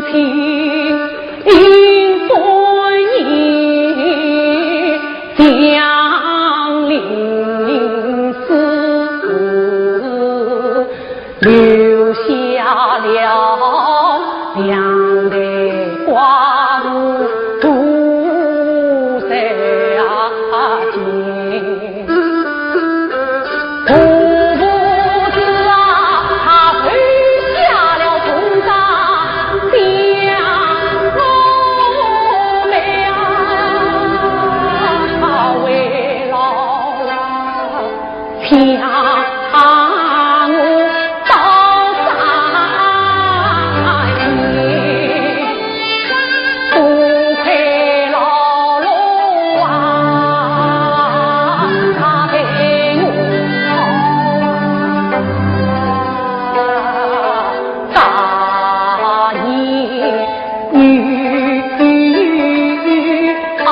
亲应尊严，祥林寺留下了两代寡妇独在啊。 徒步子啊，他投下了重担，将我们啊，围绕啊，将我刀杀。 不愧老龙啊，他陪我啊，大年与阿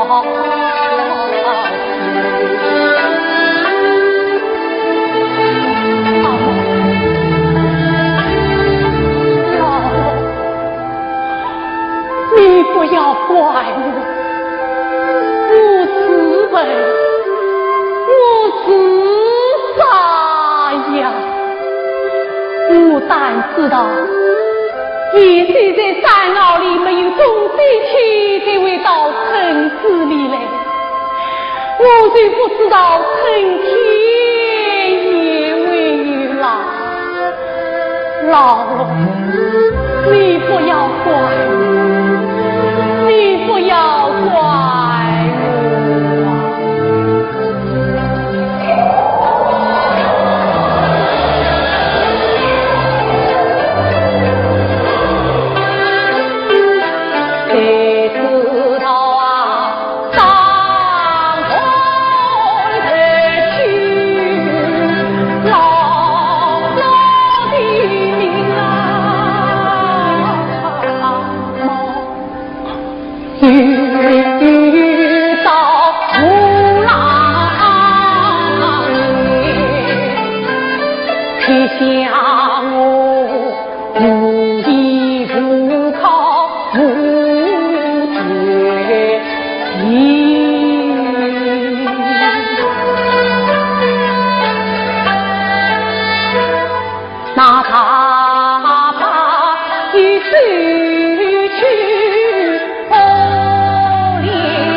毛。 你不要怪我，我自问，我是啥呀？我但知道，也许在山坳里没有风吹起，才会到村子里来。 我就不知道春天也会有了。老龙，你不要怪我，你不要怪我啊。 那大伯一走去，我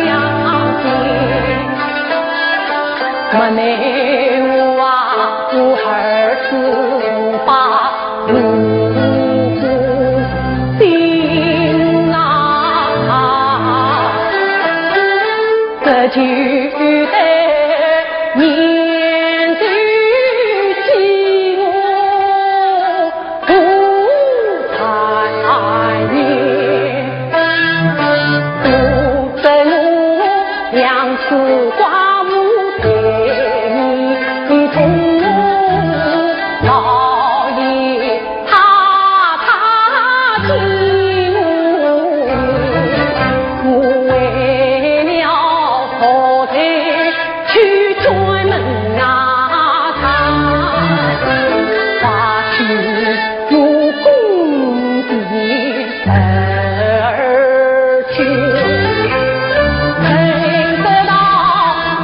良心。没奈何啊，我儿子把我心啊。 这就得年岁起我不才年，不得我两次寡妇在你中，老爷 他他欺负你，我为了讨债去专门啊，他花去我公的儿去，等得到天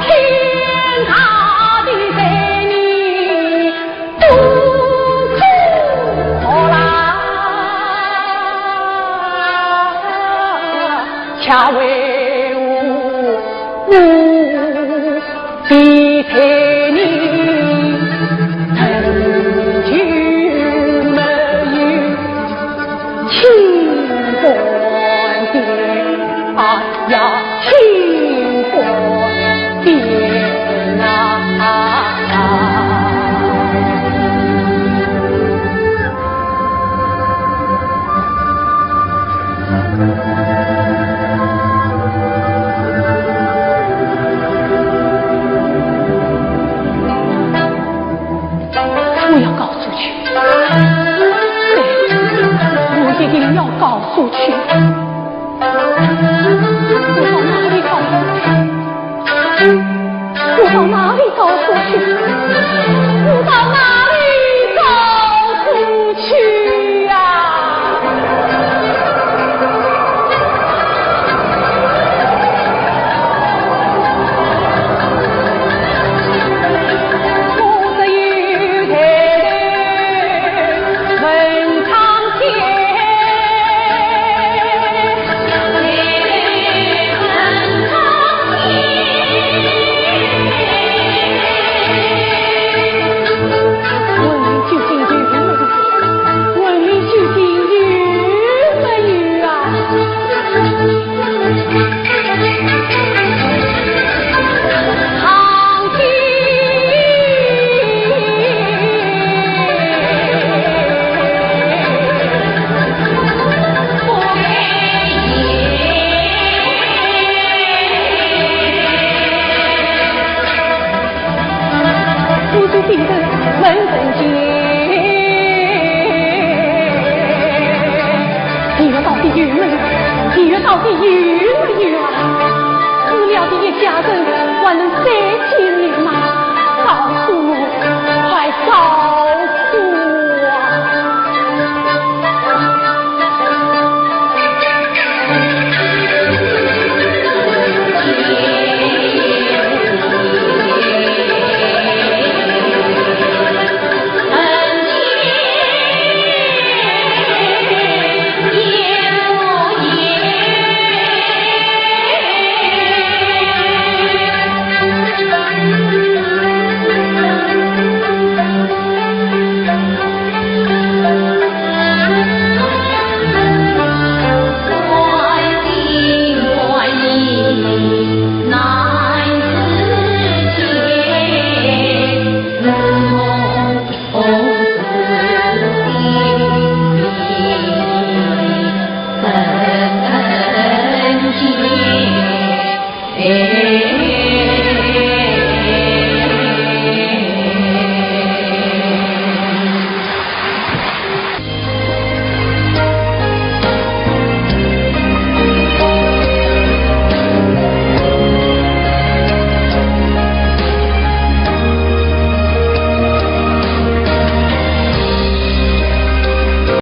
父亲，